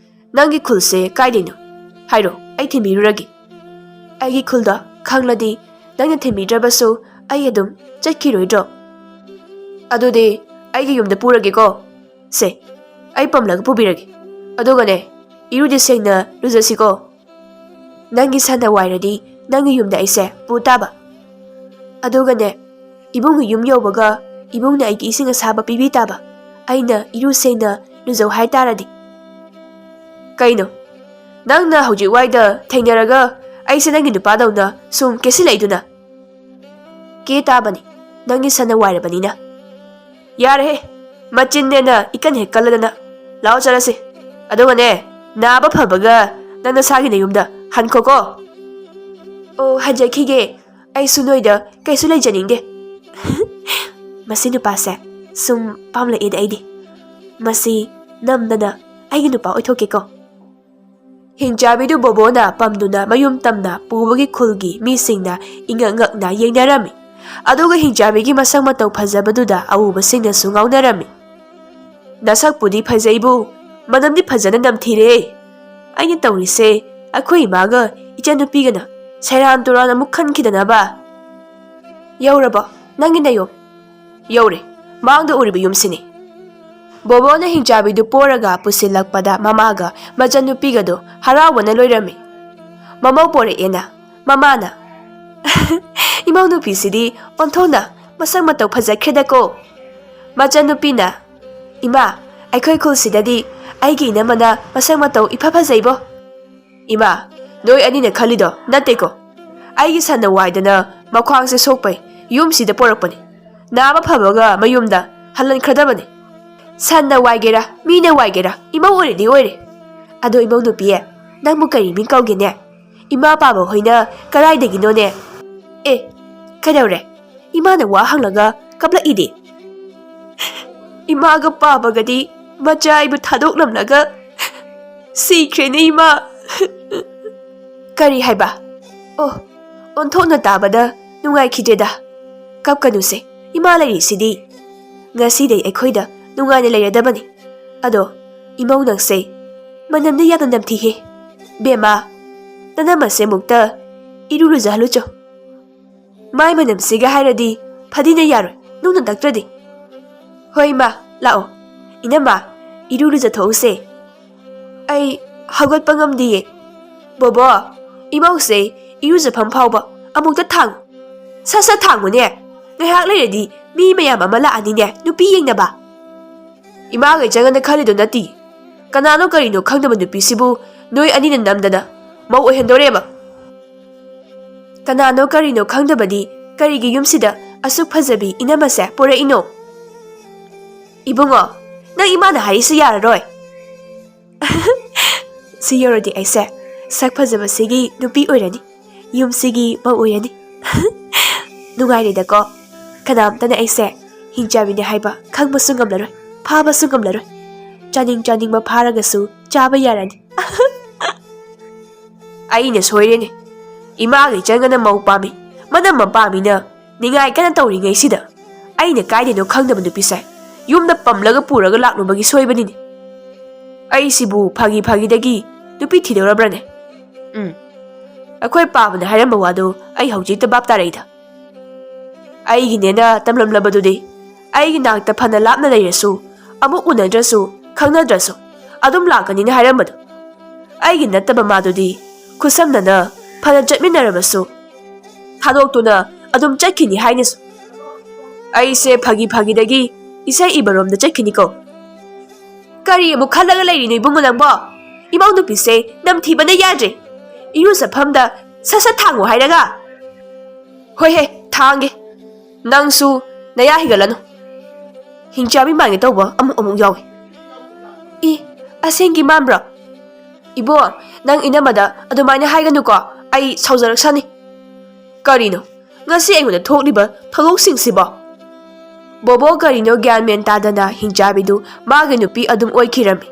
ꯅꯪꯒꯤ ꯈꯨꯜꯁꯦ ꯀꯥꯏꯗꯩꯅꯣ? ꯍꯥꯏꯔꯣ, ꯑꯩ ꯊꯤꯟꯕꯤꯔꯨꯔꯒꯦ꯫ ꯑꯩꯒꯤ ꯈꯨꯜꯗꯣ ꯈꯪꯂꯗꯤ ꯅꯪꯅ ꯊꯤꯟꯕꯤꯗ꯭ꯔꯕꯁꯨ ꯑꯩ ꯑꯗꯨꯝ ꯆꯠꯈꯤꯔꯣꯏꯗ꯭ꯔꯣ? ꯑꯗꯨꯗꯤ ꯑꯩꯒꯤ ꯌꯨꯝꯗ ꯄꯨꯔꯒꯦꯀꯣ꯫ ꯁꯦ, ꯑꯩ ꯄꯝꯂꯒ ꯄꯨꯕꯤꯔꯒꯦ꯫ ꯑꯗꯨꯒꯅꯦ, ꯏꯔꯨꯗꯤ ꯁꯦꯡꯅ ꯂꯨꯖꯁꯤꯀꯣ꯫ ꯅꯪꯒꯤ ꯁꯟꯅ ꯋꯥꯏꯔꯗꯤ ꯅꯪꯒꯤ ꯌꯨꯝꯗ ꯑꯩꯁꯦ ꯄꯨ ꯇꯥꯕ꯫ ꯑꯗꯨꯒꯅꯦ, ꯏꯕꯨꯡꯒꯤ ꯌꯨꯝ ꯌꯧꯕꯒ ꯏꯕꯨꯡꯅ ꯑꯩꯒꯤ ꯏꯁꯤꯡ ꯑꯁꯥꯕ ꯄꯤꯕꯤ ꯇꯥꯕ, ꯑꯩꯅ ꯏꯔꯨ ꯁꯦꯡꯅ ꯂꯨꯖꯧ ꯍꯥꯏ ꯇꯥꯔꯗꯤ꯫ ꯀꯩꯅꯣ? ꯅꯪꯅ ꯍꯧꯖꯤꯛ ꯋꯥꯏꯗ ꯊꯦꯡꯅꯔꯒ ꯑꯩꯁꯦ ꯅꯪꯒꯤ ꯅꯨꯄꯥꯗꯧꯅ ꯁꯨꯝ ꯀꯦꯁꯤꯜꯂꯛꯏꯗꯨꯅ? ꯀꯦ ꯇꯥꯕꯅꯤ, ꯅꯪꯒꯤ ꯁꯟꯅ ꯋꯥꯏꯔꯕꯅꯤꯅ꯫ ꯌꯥꯔꯦꯍꯦ, ꯃꯆꯤꯟꯅꯦꯅ ꯏꯀꯟ ꯍꯦꯛ ꯀꯜꯂꯗꯅ꯫ ꯂꯥꯛꯑꯣ ꯆꯠꯂꯁꯤ꯫ ꯑꯗꯨꯒꯅꯦ, ꯅꯥꯕ ꯐꯕꯒ ꯅꯪ ꯅꯁꯥꯒꯤ ꯅꯌꯨꯝꯗ ꯍꯟꯈꯣꯀꯣ꯫ ꯑꯣ, ꯍꯟꯖꯈꯤꯒꯦ꯫ ꯑꯩꯁꯨ ꯅꯣꯏꯗ ꯀꯩꯁꯨ ꯂꯩꯖꯅꯤꯡꯗꯦ꯫ ꯃꯁꯤ ꯅꯨꯄꯥꯁꯦ ꯁꯨꯝ ꯄꯥꯝꯂꯛꯑꯦꯗ ꯑꯩꯗꯤ꯫ ꯃꯁꯤ ꯅꯝꯗꯅ ꯑꯩꯒꯤ ꯅꯨꯄꯥ ꯑꯣꯏꯊꯣꯛꯀꯦꯀꯣ꯫ ꯍꯤꯡꯆꯥꯕꯤꯗꯨ ꯕꯣꯕꯣꯅ ꯄꯝꯗꯨꯅ ꯃꯌꯨꯝ ꯇꯝꯅ ꯄꯨꯕꯒꯤ ꯈꯨꯜꯒꯤ ꯃꯤꯁꯤꯡꯅ ꯏꯉꯛ ꯉꯛꯅ ꯌꯦꯡꯅꯔꯝꯃꯤ꯫ ꯑꯗꯨꯒ ꯍꯤꯡꯆꯥꯕꯤꯒꯤ ꯃꯁꯛ ꯃꯇꯧ ꯐꯖꯕꯗꯨꯗ ꯑꯎꯕꯁꯤꯡꯅꯁꯨ ꯉꯥꯎꯅꯔꯝꯃꯤ꯫ "ꯅꯁꯛꯄꯨꯗꯤ ꯐꯖꯩꯕꯨ, ꯃꯅꯝꯗꯤ ꯐꯖꯅ ꯅꯝꯊꯤꯔꯦ꯫ ꯑꯩꯅ ꯇꯧꯔꯤꯁꯦ, ꯑꯩꯈꯣꯏ ꯏꯃꯥꯒ ꯏꯆꯟꯅꯨꯄꯤꯒꯅ ꯁꯦꯔꯥꯟ ꯇꯨꯔꯥꯟ ꯑꯃꯨꯛ ꯈꯟꯈꯤꯗꯅꯕ꯫" "ꯌꯧꯔꯕꯣ ꯅꯪꯒꯤ ꯅꯌꯨꯝ?" "ꯌꯧꯔꯦ, ꯃꯥꯡꯗ ꯎꯔꯤꯕ ꯌꯨꯝꯁꯤꯅꯤ꯫" ꯕꯣꯕꯣꯅ ꯍꯤꯡꯆꯥꯕꯤꯗꯨ ꯄꯣꯔꯒ ꯄꯨꯁꯤꯜꯂꯛꯄꯗ ꯃꯃꯥꯒ ꯃꯆꯟꯅꯨꯄꯤꯒꯗꯣ ꯍꯔꯥꯎꯕꯅ ꯂꯣꯏꯔꯝꯃꯤ꯫ ꯃꯃꯧ ꯄꯣꯔꯛꯑꯦꯅ ꯃꯃꯥꯅ꯫ "ꯏꯃꯧ ꯅꯨꯄꯤꯁꯤꯗꯤ ꯑꯣꯟꯊꯣꯛꯅ ꯃꯁꯛ ꯃꯇꯧ ꯐꯖꯈ꯭ꯔꯦꯗꯀꯣ꯫" ꯃꯆꯟꯅꯨꯄꯤꯅ, "ꯏꯃꯥ, ꯑꯩꯈꯣꯏ ꯈꯨꯜꯁꯤꯗꯗꯤ ꯑꯩꯒꯤ ꯏꯅꯝꯃꯅ ꯃꯁꯛ ꯃꯇꯧ ꯏꯐ ꯐꯖꯩꯕꯣ꯫" "ꯏꯃꯥ, ꯅꯣꯏ ꯑꯅꯤꯅ ꯈꯜꯂꯤꯗꯣ ꯅꯠꯇꯦꯀꯣ꯫ ꯑꯩꯒꯤ ꯁꯟꯅ ꯋꯥꯏꯗꯅ ꯃꯈ꯭ꯋꯥꯡꯁꯦ ꯁꯣꯛꯄꯩ ꯌꯨꯝꯁꯤꯗ ꯄꯣꯔꯛꯄꯅꯤ꯫ ꯅꯥꯕ ꯐꯕꯒ ꯃꯌꯨꯝꯗ ꯍꯜꯍꯟꯈ꯭ꯔꯗꯕꯅꯤ꯫ ꯁꯟꯅ ꯋꯥꯏꯒꯦꯔꯥ, ꯃꯤꯅ ꯋꯥꯏꯒꯦꯔꯥ, ꯏꯃꯧ ꯑꯣꯏꯔꯗꯤ ꯑꯣꯏꯔꯦ꯫ ꯑꯗꯣ ꯏꯃꯧ ꯅꯨꯄꯤ, ꯅꯪꯕꯨ ꯀꯔꯤ ꯃꯤꯡ ꯀꯧꯒꯦꯅꯦ? ꯏꯃꯥ ꯄꯥꯕ ꯍꯣꯏꯅ ꯀꯗꯥꯏꯗꯒꯤꯅꯣꯅꯦ?" "ꯑꯦ, ꯀꯩꯗꯧꯔꯦ? ꯏꯃꯥꯅ ꯋꯥ ꯍꯪꯂꯒ ꯀꯞꯂꯛꯏꯗꯤ꯫ ꯏꯃꯥꯒ ꯄꯥꯕꯒꯗꯤ ꯃꯆꯥ ꯑꯩꯕꯨ ꯊꯥꯗꯣꯛꯂꯝꯂꯒ ꯁꯤꯈ꯭ꯔꯦꯅꯦ ꯏꯃꯥ꯫" "ꯀꯔꯤ ꯍꯥꯏꯕ? ꯑꯣ, ꯑꯣꯟꯊꯣꯛꯅ ꯇꯥꯕꯗ ꯅꯨꯡꯉꯥꯏꯈꯤꯗ꯭ꯔꯦꯗ꯫ ꯀꯞꯀꯅꯨꯁꯦ, ꯏꯃꯥ ꯂꯩꯔꯤꯁꯤꯗꯤ꯫ ꯉꯁꯤꯗꯩ ꯑꯩꯈꯣꯏꯗ ꯅꯨꯡꯉꯥꯏꯅ ꯂꯩꯔꯗꯕꯅꯤ꯫ ꯑꯗꯣ ꯏꯃꯧ ꯅꯪꯁꯦ ꯃꯅꯝꯗꯤ ꯌꯥꯝꯅ ꯅꯝꯊꯤꯍꯦ꯫ ꯕꯦꯝꯃ, ꯅꯅꯝꯃꯁꯦ ꯑꯃꯨꯛꯇ ꯏꯔꯨ ꯂꯨꯖꯍꯜꯂꯨꯆꯣ꯫ ꯃꯥꯏ ꯃꯅꯝꯁꯤꯒ ꯍꯥꯏꯔꯗꯤ ꯐꯗꯤꯅ ꯌꯥꯔꯣꯏ, ꯅꯨꯡꯅ ꯇꯛꯇ꯭ꯔꯗꯤ꯫" "ꯍꯣꯏ ꯏꯃꯥ, ꯂꯥꯛꯑꯣ꯫ ꯏꯅꯝꯃ, ꯏꯔꯨ ꯂꯨꯖꯊꯣꯛꯎꯁꯦ꯫ ꯑꯩ ꯍꯧꯒꯠꯄ ꯉꯝꯗꯤꯌꯦ꯫ ꯕꯣꯕꯣ, ꯏꯃꯧꯁꯦ ꯏꯔꯨꯖꯐꯝ ꯐꯥꯎꯕ ꯑꯃꯨꯛꯇ ꯊꯥꯡꯉꯨ꯫ ꯁꯠ ꯁꯠ ꯊꯥꯡꯉꯨꯅꯦ꯫ ꯉꯥꯏꯍꯥꯛ ꯂꯩꯔꯗꯤ ꯃꯤ ꯃꯌꯥꯝ ꯑꯃ ꯂꯥꯛꯑꯅꯤꯅꯦ, ꯅꯨꯄꯤ ꯌꯦꯡꯅꯕ꯫" "ꯏꯃꯥꯒ ꯏꯆꯟꯒꯅ ꯈꯜꯂꯤꯗꯣ ꯅꯠꯇꯦ꯫ ꯀꯅꯥꯅꯣ ꯀꯔꯤꯅꯣ ꯈꯪꯗꯕ ꯅꯨꯄꯤꯁꯤꯕꯨ ꯅꯣꯏ ꯑꯅꯤꯅ ꯅꯝꯗꯅ ꯃꯧ ꯑꯣꯏꯍꯟꯗꯣꯔꯦꯕ꯫" "ꯀꯅꯥꯅꯣ ꯀꯔꯤꯅꯣ ꯈꯪꯗꯕꯗꯤ ꯀꯔꯤꯒꯤ ꯌꯨꯝꯁꯤꯗ ꯑꯁꯨꯛ ꯐꯖꯕꯤ ꯏꯅꯝꯃꯁꯦ ꯄꯨꯔꯛꯏꯅꯣ?" "ꯏꯕꯨꯡꯉꯣ, ꯅꯪ ꯏꯃꯥꯅ ꯍꯥꯏꯔꯤꯁꯤ ꯌꯥꯔꯔꯣꯏ꯫" "ꯁꯤ ꯌꯧꯔꯗꯤ ꯑꯩꯁꯦ ꯁꯛ ꯐꯖꯕꯁꯤꯒꯤ ꯅꯨꯄꯤ ꯑꯣꯏꯔꯅꯤ, ꯌꯨꯝꯁꯤꯒꯤ ꯃꯧ ꯑꯣꯏꯔꯅꯤ꯫" "ꯅꯨꯡꯉꯥꯏꯔꯦꯗꯀꯣ꯫ ꯀꯅꯥꯝꯇꯅ ꯑꯩꯁꯦ ꯍꯤꯡꯆꯥꯕꯤꯅꯦ ꯍꯥꯏꯕ ꯈꯪꯕꯁꯨ ꯉꯝꯂꯔꯣꯏ, ꯐꯥꯕꯁꯨ ꯉꯝꯂꯔꯣꯏ꯫ ꯆꯥꯅꯤꯡ ꯆꯥꯅꯤꯡꯕ ꯐꯥꯔꯒꯁꯨ ꯆꯥꯕ ꯌꯥꯔꯅꯤ꯫" ꯑꯩꯅ ꯁꯣꯏꯔꯦꯅꯦ꯫ ꯏꯃꯥꯒ ꯏꯆꯟꯒꯅ ꯃꯧ ꯄꯥꯝꯃꯤ, ꯃꯅꯝ ꯑꯃ ꯄꯥꯝꯃꯤꯅ ꯅꯤꯡꯉꯥꯏ ꯀꯟꯅ ꯇꯧꯔꯤꯉꯩꯁꯤꯗ ꯑꯩꯅ ꯀꯥꯏꯗꯩꯅꯣ ꯈꯪꯗꯕ ꯅꯨꯄꯤꯁꯦ ꯌꯨꯝꯗ ꯄꯝꯂꯒ ꯄꯨꯔꯒ ꯂꯥꯛꯂꯨꯕꯒꯤ ꯁꯣꯏꯕꯅꯤꯅꯦ꯫ ꯑꯩꯁꯤꯕꯨ ꯐꯥꯒꯤ ꯐꯥꯒꯤꯗꯒꯤ ꯅꯨꯄꯤ ꯊꯤꯗꯧꯔꯕ꯭ꯔꯅꯦ? ꯎꯝ, ꯑꯩꯈꯣꯏ ꯄꯥꯕꯅ ꯍꯥꯏꯔꯝꯕ ꯋꯥꯗꯣ ꯑꯩ ꯍꯧꯖꯤꯛꯇ ꯚꯥꯞ ꯇꯥꯔꯛꯏꯗ꯫ ꯑꯩꯒꯤꯅꯦꯅ ꯇꯝꯂꯝꯂꯕꯗꯨꯗꯤ ꯑꯩꯒꯤ ꯅꯥꯛꯇ ꯐꯅ ꯂꯥꯞꯅ ꯂꯩꯔꯁꯨ, ꯑꯃꯨꯛ ꯎꯅꯗ꯭ꯔꯁꯨ, ꯈꯪꯅꯗ꯭ꯔꯁꯨ ꯑꯗꯨꯝ ꯂꯥꯛꯀꯅꯤꯅ ꯍꯥꯏꯔꯝꯕꯗꯣ꯫ ꯑꯩꯒꯤ ꯅꯠꯇꯕ ꯃꯥꯗꯨꯗꯤ ꯈꯨꯠꯁꯝꯅꯅ ꯐꯅ ꯆꯠꯃꯤꯟꯅꯔꯕꯁꯨ ꯊꯥꯗꯣꯛꯇꯨꯅ ꯑꯗꯨꯝ ꯆꯠꯈꯤꯅꯤ ꯍꯥꯏꯅꯁꯨ꯫ ꯑꯩꯁꯦ ꯐꯥꯒꯤ ꯐꯥꯒꯤꯗꯒꯤ ꯏꯁꯩ ꯏꯕꯔꯣꯝꯗ ꯆꯠꯈꯤꯅꯤꯀꯣ꯫ ꯀꯔꯤ ꯑꯃꯨꯛ ꯈꯜꯂꯒ ꯂꯩꯔꯤꯅꯣ ꯏꯕꯨꯡꯉꯣ ꯅꯪꯕꯣ? ꯏꯃꯧ ꯅꯨꯄꯤꯁꯦ ꯅꯝꯊꯤꯕꯅ ꯌꯥꯗ꯭ꯔꯦ꯫ ꯏꯔꯨꯖꯐꯝꯗ ꯁꯠ ꯁꯠ ꯊꯥꯡꯉꯨ ꯍꯥꯏꯔꯒ꯫ ꯍꯣꯏꯍꯦ, ꯊꯥꯡꯒꯦ꯫ ꯅꯪꯁꯨ ꯅꯌꯥ ꯍꯤꯒꯠꯂꯅꯨ꯫ ꯍꯤꯡꯆꯥꯕꯤ ꯃꯥꯟꯒꯦ ꯇꯧꯕ ꯑꯃꯨꯛ ꯑꯃꯨꯛ ꯌꯥꯎꯏ꯫ ꯏ, ꯑꯁꯦꯡꯒꯤ ꯃꯥꯟꯕ꯭ꯔꯣ? ꯏꯕꯣ, ꯅꯪ ꯏꯅꯝꯃꯗ ꯑꯗꯨꯃꯥꯏꯅ ꯍꯥꯏꯒꯅꯨꯀꯣ, ꯑꯩ ꯁꯥꯎꯖꯔꯛꯁꯅꯤ꯫ ꯀꯔꯤꯅꯣ ꯉꯁꯤ ꯑꯩꯉꯣꯟꯗ ꯊꯣꯛꯂꯤꯕ ꯊꯧꯗꯣꯛꯁꯤꯡꯁꯤꯕꯣ? ꯕꯣꯕꯣ ꯀꯔꯤꯅꯣ ꯒ꯭ꯌꯥꯟ ꯃꯦꯟ ꯇꯥꯗꯅ ꯍꯤꯡꯆꯥꯕꯤꯗꯨ ꯃꯥꯒꯤ ꯅꯨꯄꯤ ꯑꯗꯨꯝ ꯑꯣꯏꯈꯤꯔꯝꯃꯤ꯫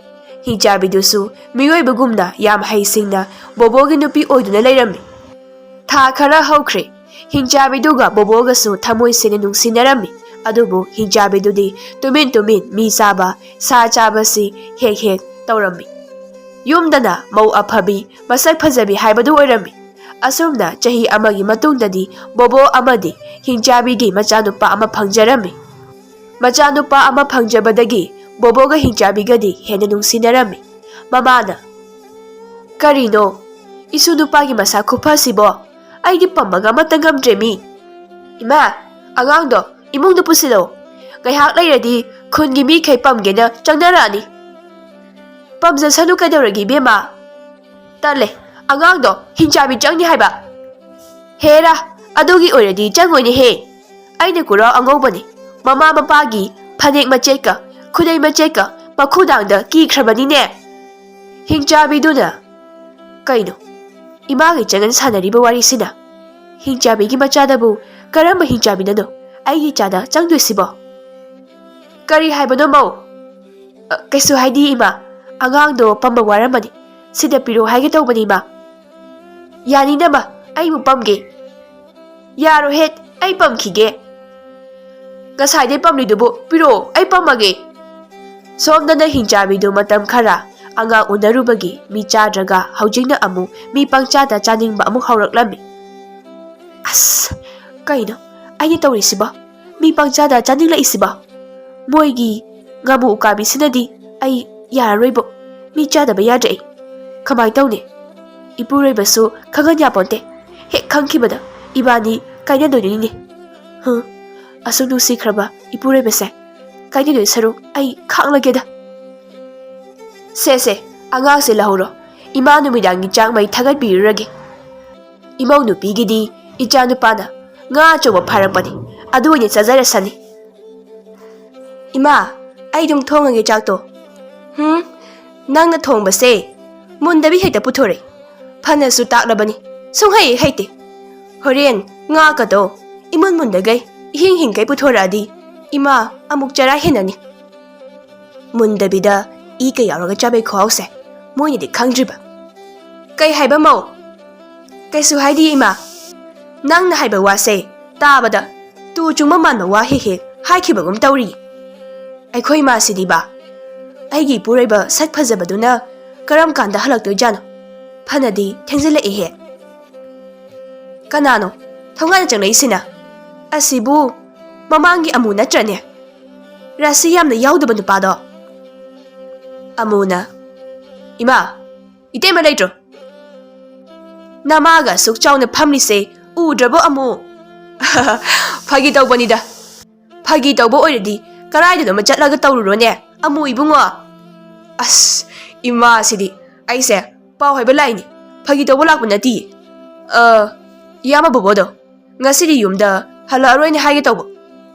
ꯍꯤꯡꯆꯥꯕꯤꯗꯨꯁꯨ ꯃꯤꯑꯣꯏꯕꯒꯨꯝꯅ ꯌꯥꯝ ꯍꯩꯁꯤꯡꯅ ꯕꯣꯕꯣꯒꯤ ꯅꯨꯄꯤ ꯑꯣꯏꯗꯨꯅ ꯂꯩꯔꯝꯃꯤ꯫ ꯊꯥ ꯈꯔ ꯍꯧꯈ꯭ꯔꯦ꯫ ꯍꯤꯡꯆꯥꯕꯤꯗꯨꯒ ꯕꯣꯕꯣꯒꯁꯨ ꯊꯃꯣꯏ ꯁꯦꯡꯅ ꯅꯨꯡꯁꯤꯅꯔꯝꯃꯤ꯫ ꯑꯗꯨꯕꯨ ꯍꯤꯡꯆꯥꯕꯤꯗꯨꯗꯤ ꯇꯨꯃꯤꯟ ꯇꯨꯃꯤꯟ ꯃꯤ ꯆꯥꯕ, ꯁꯥ ꯆꯥꯕꯁꯤ ꯍꯦꯛ ꯍꯦꯛ ꯇꯧꯔꯝꯃꯤ꯫ ꯌꯨꯝꯗꯅ ꯃꯧ ꯑꯐꯕꯤ, ꯃꯁꯛ ꯐꯖꯕꯤ ꯍꯥꯏꯕꯗꯨ ꯑꯣꯏꯔꯝꯃꯤ꯫ ꯑꯁꯨꯝꯅ ꯆꯍꯤ ꯑꯃꯒꯤ ꯃꯇꯨꯡꯗꯗꯤ ꯕꯣꯕꯣ ꯑꯃꯗꯤ ꯍꯤꯡꯆꯥꯕꯤꯒꯤ ꯃꯆꯥꯅꯨꯄꯥ ꯑꯃ ꯐꯪꯖꯔꯝꯃꯤ꯫ ꯃꯆꯥꯅꯨꯄꯥ ꯑꯃ ꯐꯪꯖꯕꯗꯒꯤ ꯕꯣꯕꯣꯒ ꯍꯤꯡꯆꯥꯕꯤꯒꯗꯤ ꯍꯦꯟꯅ ꯅꯨꯡꯁꯤꯅꯔꯝꯃꯤ꯫ ꯃꯃꯥꯅ, "ꯀꯔꯤꯅꯣ? ꯏꯁꯨ ꯅꯨꯄꯥꯒꯤ ꯃꯁꯥ ꯈꯨꯐꯁꯤꯕꯣ? ꯑꯩꯗꯤ ꯄꯝꯕꯒ ꯑꯃꯠꯇ ꯉꯝꯗ꯭ꯔꯦꯃꯤ꯫ ꯏꯃꯥ, ꯑꯉꯥꯡꯗꯣ ꯏꯃꯨꯡꯗ ꯄꯨꯁꯤꯜꯂꯣ꯫ ꯉꯥꯏꯍꯥꯛ ꯂꯩꯔꯗꯤ ꯈꯨꯟꯒꯤ ꯃꯤꯈꯩ ꯄꯝꯒꯦꯅ ꯆꯪꯅꯔꯛꯑꯅꯤ꯫" "ꯄꯝꯖꯁꯅꯨ ꯀꯩꯗꯧꯔꯒꯦ ꯏꯕꯦꯝꯃ?" "ꯇꯜꯂꯦ, ꯑꯉꯥꯡꯗꯣ ꯍꯤꯡꯆꯥꯕꯤ ꯆꯪꯅꯤ ꯍꯥꯏꯕ꯫" "ꯍꯦꯔꯥ, ꯑꯗꯨꯒꯤ ꯑꯣꯏꯔꯗꯤ ꯆꯪꯉꯣꯏꯅꯦꯍꯦ꯫ ꯑꯩꯅ ꯀꯨꯔꯥꯎ ꯑꯉꯧꯕꯅꯤ, ꯃꯃꯥ ꯃꯄꯥꯒꯤ ꯐꯅꯦꯛ ꯃꯆꯦꯠꯀ ꯈꯨꯗꯩ ꯃꯆꯦꯠꯀ ꯃꯈꯨꯗꯥꯡꯗ ꯀꯤꯈ꯭ꯔꯕꯅꯤꯅꯦ꯫" ꯍꯤꯡꯆꯥꯕꯤꯗꯨꯅ, "ꯀꯩꯅꯣ, ꯏꯃꯥꯒ ꯏꯆꯟꯒꯅ ꯁꯥꯟꯅꯔꯤꯕ ꯋꯥꯔꯤꯁꯤꯅ? ꯍꯤꯡꯆꯥꯕꯤꯒꯤ ꯃꯆꯥꯗꯕꯨ ꯀꯔꯝꯕ ꯍꯤꯡꯆꯥꯕꯤꯅꯅꯣ ꯑꯩꯒꯤ ꯏꯆꯥꯗ ꯆꯪꯗꯣꯏꯁꯤꯕꯣ?" "ꯀꯔꯤ ꯍꯥꯏꯕꯅꯣ ꯃꯧ?" "ꯑ, ꯀꯩꯁꯨ ꯍꯥꯏꯗꯤ ꯏꯃꯥ, ꯑꯉꯥꯡꯗꯣ ꯄꯝꯕ ꯋꯥꯔꯝꯃꯅꯤ, ꯁꯤꯗ ꯄꯤꯔꯣ ꯍꯥꯏꯒꯦ ꯇꯧꯕꯅꯤ ꯏꯃꯥ꯫" "ꯌꯥꯅꯤꯅꯕ, ꯑꯩꯕꯨ ꯄꯝꯒꯦ꯫" "ꯌꯥꯔꯣꯏꯍꯦ, ꯑꯩ ꯄꯝꯈꯤꯒꯦ꯫" "ꯉꯁꯥꯏꯗꯩ ꯄꯝꯂꯤꯗꯨꯕꯨ ꯄꯤꯔꯛꯑꯣ, ꯑꯩ ꯄꯝꯃꯒꯦ꯫" ꯁꯣꯝꯗꯅ ꯍꯤꯡꯆꯥꯕꯤꯗꯨ ꯃꯇꯝ ꯈꯔ ꯑꯉꯥꯡ ꯎꯅꯔꯨꯕꯒꯤ ꯃꯤ ꯆꯥꯗ꯭ꯔꯒ ꯍꯧꯖꯤꯛꯅ ꯑꯃꯨꯛ ꯃꯤ ꯄꯪꯆꯥꯗ ꯆꯥꯅꯤꯡꯕ ꯑꯃꯨꯛ ꯍꯧꯔꯛꯂꯝꯃꯤ꯫ "ꯑꯁ, ꯀꯩꯅꯣ ꯑꯩꯅ ꯇꯧꯔꯤꯁꯤꯕꯣ? ꯃꯤ ꯄꯪꯆꯥꯗ ꯆꯥꯅꯤꯡꯂꯛꯏꯁꯤꯕꯣ? ꯃꯣꯏꯒꯤ ꯉꯥꯃꯨ ꯎꯀꯥꯕꯤꯁꯤꯅꯗꯤ ꯑꯩ ꯌꯥꯔꯔꯣꯏꯕꯣ꯫ ꯃꯤ ꯆꯥꯗꯕ ꯌꯥꯗ꯭ꯔꯦ ꯑꯩ꯫ ꯀꯃꯥꯏ ꯇꯧꯅꯤ? ꯏꯄꯨꯔꯣꯏꯕꯁꯨ ꯈꯪꯍꯟ ꯌꯥꯄꯣꯟꯇꯦ꯫ ꯍꯦꯛ ꯈꯪꯈꯤꯕꯗ ꯏꯕꯥꯅꯤ ꯀꯥꯏꯅꯗꯣꯏꯅꯤꯅꯦ꯫ ꯍꯨꯝ, ꯑꯁꯨꯛ ꯅꯨꯡꯁꯤꯈ꯭ꯔꯕ ꯏꯄꯨꯔꯣꯏꯕꯁꯦ ꯀꯥꯏꯅꯗꯣꯏ ꯁꯔꯨꯛ ꯑꯩ ꯈꯥꯡꯂꯒꯦꯗ꯫ ꯁꯦ, ꯁꯦ, ꯑꯉꯥꯡꯁꯦ ꯂꯧꯍꯧꯔꯣ꯫ ꯏꯃꯥ ꯅꯨꯃꯤꯗꯥꯡꯒꯤ ꯆꯥꯛ ꯃꯩ ꯊꯥꯒꯠꯄꯤꯔꯨꯔꯒꯦ꯫ ꯏꯃꯧ ꯅꯨꯄꯤꯒꯤꯗꯤ ꯏꯆꯥ ꯅꯨꯄꯥꯅ ꯉꯥ ꯑꯆꯧꯕ ꯐꯥꯔꯛꯄꯅꯤ, ꯑꯗꯨ ꯑꯣꯏꯅ ꯆꯥꯖꯔꯁꯅꯤ꯫" "ꯏꯃꯥ, ꯑꯩ ꯑꯗꯨꯝ ꯊꯣꯡꯉꯒꯦ ꯆꯥꯛꯇꯣ꯫" "ꯍꯨꯝ, ꯅꯪꯅ ꯊꯣꯡꯕꯁꯦ ꯃꯨꯟꯗꯕꯤ ꯍꯦꯛꯇ ꯄꯨꯊꯣꯔꯛꯏ꯫ ꯐꯅꯁꯨ ꯇꯥꯛꯂꯕꯅꯤ, ꯁꯨꯡꯍꯩ ꯍꯦꯛ ꯍꯩꯇꯦ꯫ ꯍꯣꯔꯦꯟ ꯉꯥꯒꯗꯣ ꯏꯃꯨꯟ ꯃꯨꯟꯗꯒꯩ ꯏꯍꯤꯡ ꯍꯤꯡꯒꯩ ꯄꯨꯊꯣꯔꯛꯑꯗꯤ ꯏꯃꯥ ꯑꯃꯨꯛ ꯆꯔꯥ ꯍꯦꯟꯅꯅꯤ꯫" ꯃꯨꯟꯗꯕꯤꯗ ꯏꯒ ꯌꯥꯎꯔꯒ ꯆꯥꯕꯩ ꯈꯨꯍꯥꯎꯁꯦ ꯃꯣꯏꯅꯗꯤ ꯈꯪꯗ꯭ꯔꯤꯕ꯫ "ꯀꯩ ꯍꯥꯏꯕ ꯃꯧ?" "ꯀꯩꯁꯨ ꯍꯥꯏꯗꯤꯌꯦ ꯏꯃꯥ꯫ ꯅꯪꯅ ꯍꯥꯏꯕ ꯋꯥꯁꯦ ꯇꯥꯕꯗ ꯇꯨ ꯆꯨꯡꯕ ꯃꯥꯟꯕ ꯋꯥ ꯍꯦꯛ ꯍꯦꯛ ꯍꯥꯏꯈꯤꯕꯒꯨꯝ ꯇꯧꯔꯤ꯫ ꯑꯩꯈꯣꯏ ꯏꯃꯥꯁꯤꯗꯤꯕ, ꯑꯩꯒꯤ ꯏꯄꯨꯔꯣꯏꯕ ꯁꯛ ꯐꯖꯕꯗꯨꯅ ꯀꯔꯝ ꯀꯥꯟꯗ ꯍꯜꯂꯛꯇꯣꯏꯖꯥꯠꯅꯣ? ꯐꯅꯗꯤ ꯊꯦꯡꯖꯤꯜꯂꯛꯑꯦꯍꯦ꯫" "ꯀꯅꯥꯅꯣ ꯊꯣꯡꯒꯥꯟꯗ ꯆꯪꯂꯛꯏꯁꯤꯅ? ꯑꯁꯤꯕꯨ ꯃꯃꯥꯡꯒꯤ ꯑꯃꯨ ꯅꯠꯇ꯭ꯔꯅꯦ? ꯔꯥꯁꯤ ꯌꯥꯝꯅ ꯌꯥꯎꯗꯕ ꯅꯨꯄꯥꯗꯣ꯫" ꯑꯃꯨꯅ, "ꯏꯃꯥ, ꯏꯇꯩꯃ ꯂꯩꯇ꯭ꯔꯣ? ꯅꯃꯥꯒ ꯑꯁꯨꯛ ꯆꯥꯎꯅ ꯐꯝꯂꯤꯁꯦ ꯎꯗ꯭ꯔꯕꯣ ꯑꯃꯨ?" "ꯐꯥꯒꯤ ꯇꯧꯕꯅꯤꯗ꯫" "ꯐꯥꯒꯤ ꯇꯧꯕ ꯑꯣꯏꯔꯗꯤ ꯀꯔꯥꯏꯗꯅꯣꯃ ꯆꯠꯂꯒ ꯇꯧꯔꯨꯔꯣꯅꯦ ꯑꯃꯨ ꯏꯕꯨꯡꯉꯣ꯫" "ꯑꯁ, ꯏꯃꯥꯁꯤꯗꯤ꯫ ꯑꯩꯁꯦ ꯄꯥꯎ ꯍꯥꯏꯕ ꯂꯥꯛꯏꯅꯤ, ꯐꯥꯒꯤ ꯇꯧꯕ ꯂꯥꯛꯄ ꯅꯠꯇꯤꯌꯦ꯫ ꯑ, ꯏꯌꯥꯝꯕ ꯕꯣꯕꯣꯗꯣ ꯉꯁꯤꯗꯤ ꯌꯨꯝꯗ ꯍꯜꯂꯛꯑꯔꯣꯏꯅꯦ ꯍꯥꯏꯒꯦ ꯇꯧꯕ꯫"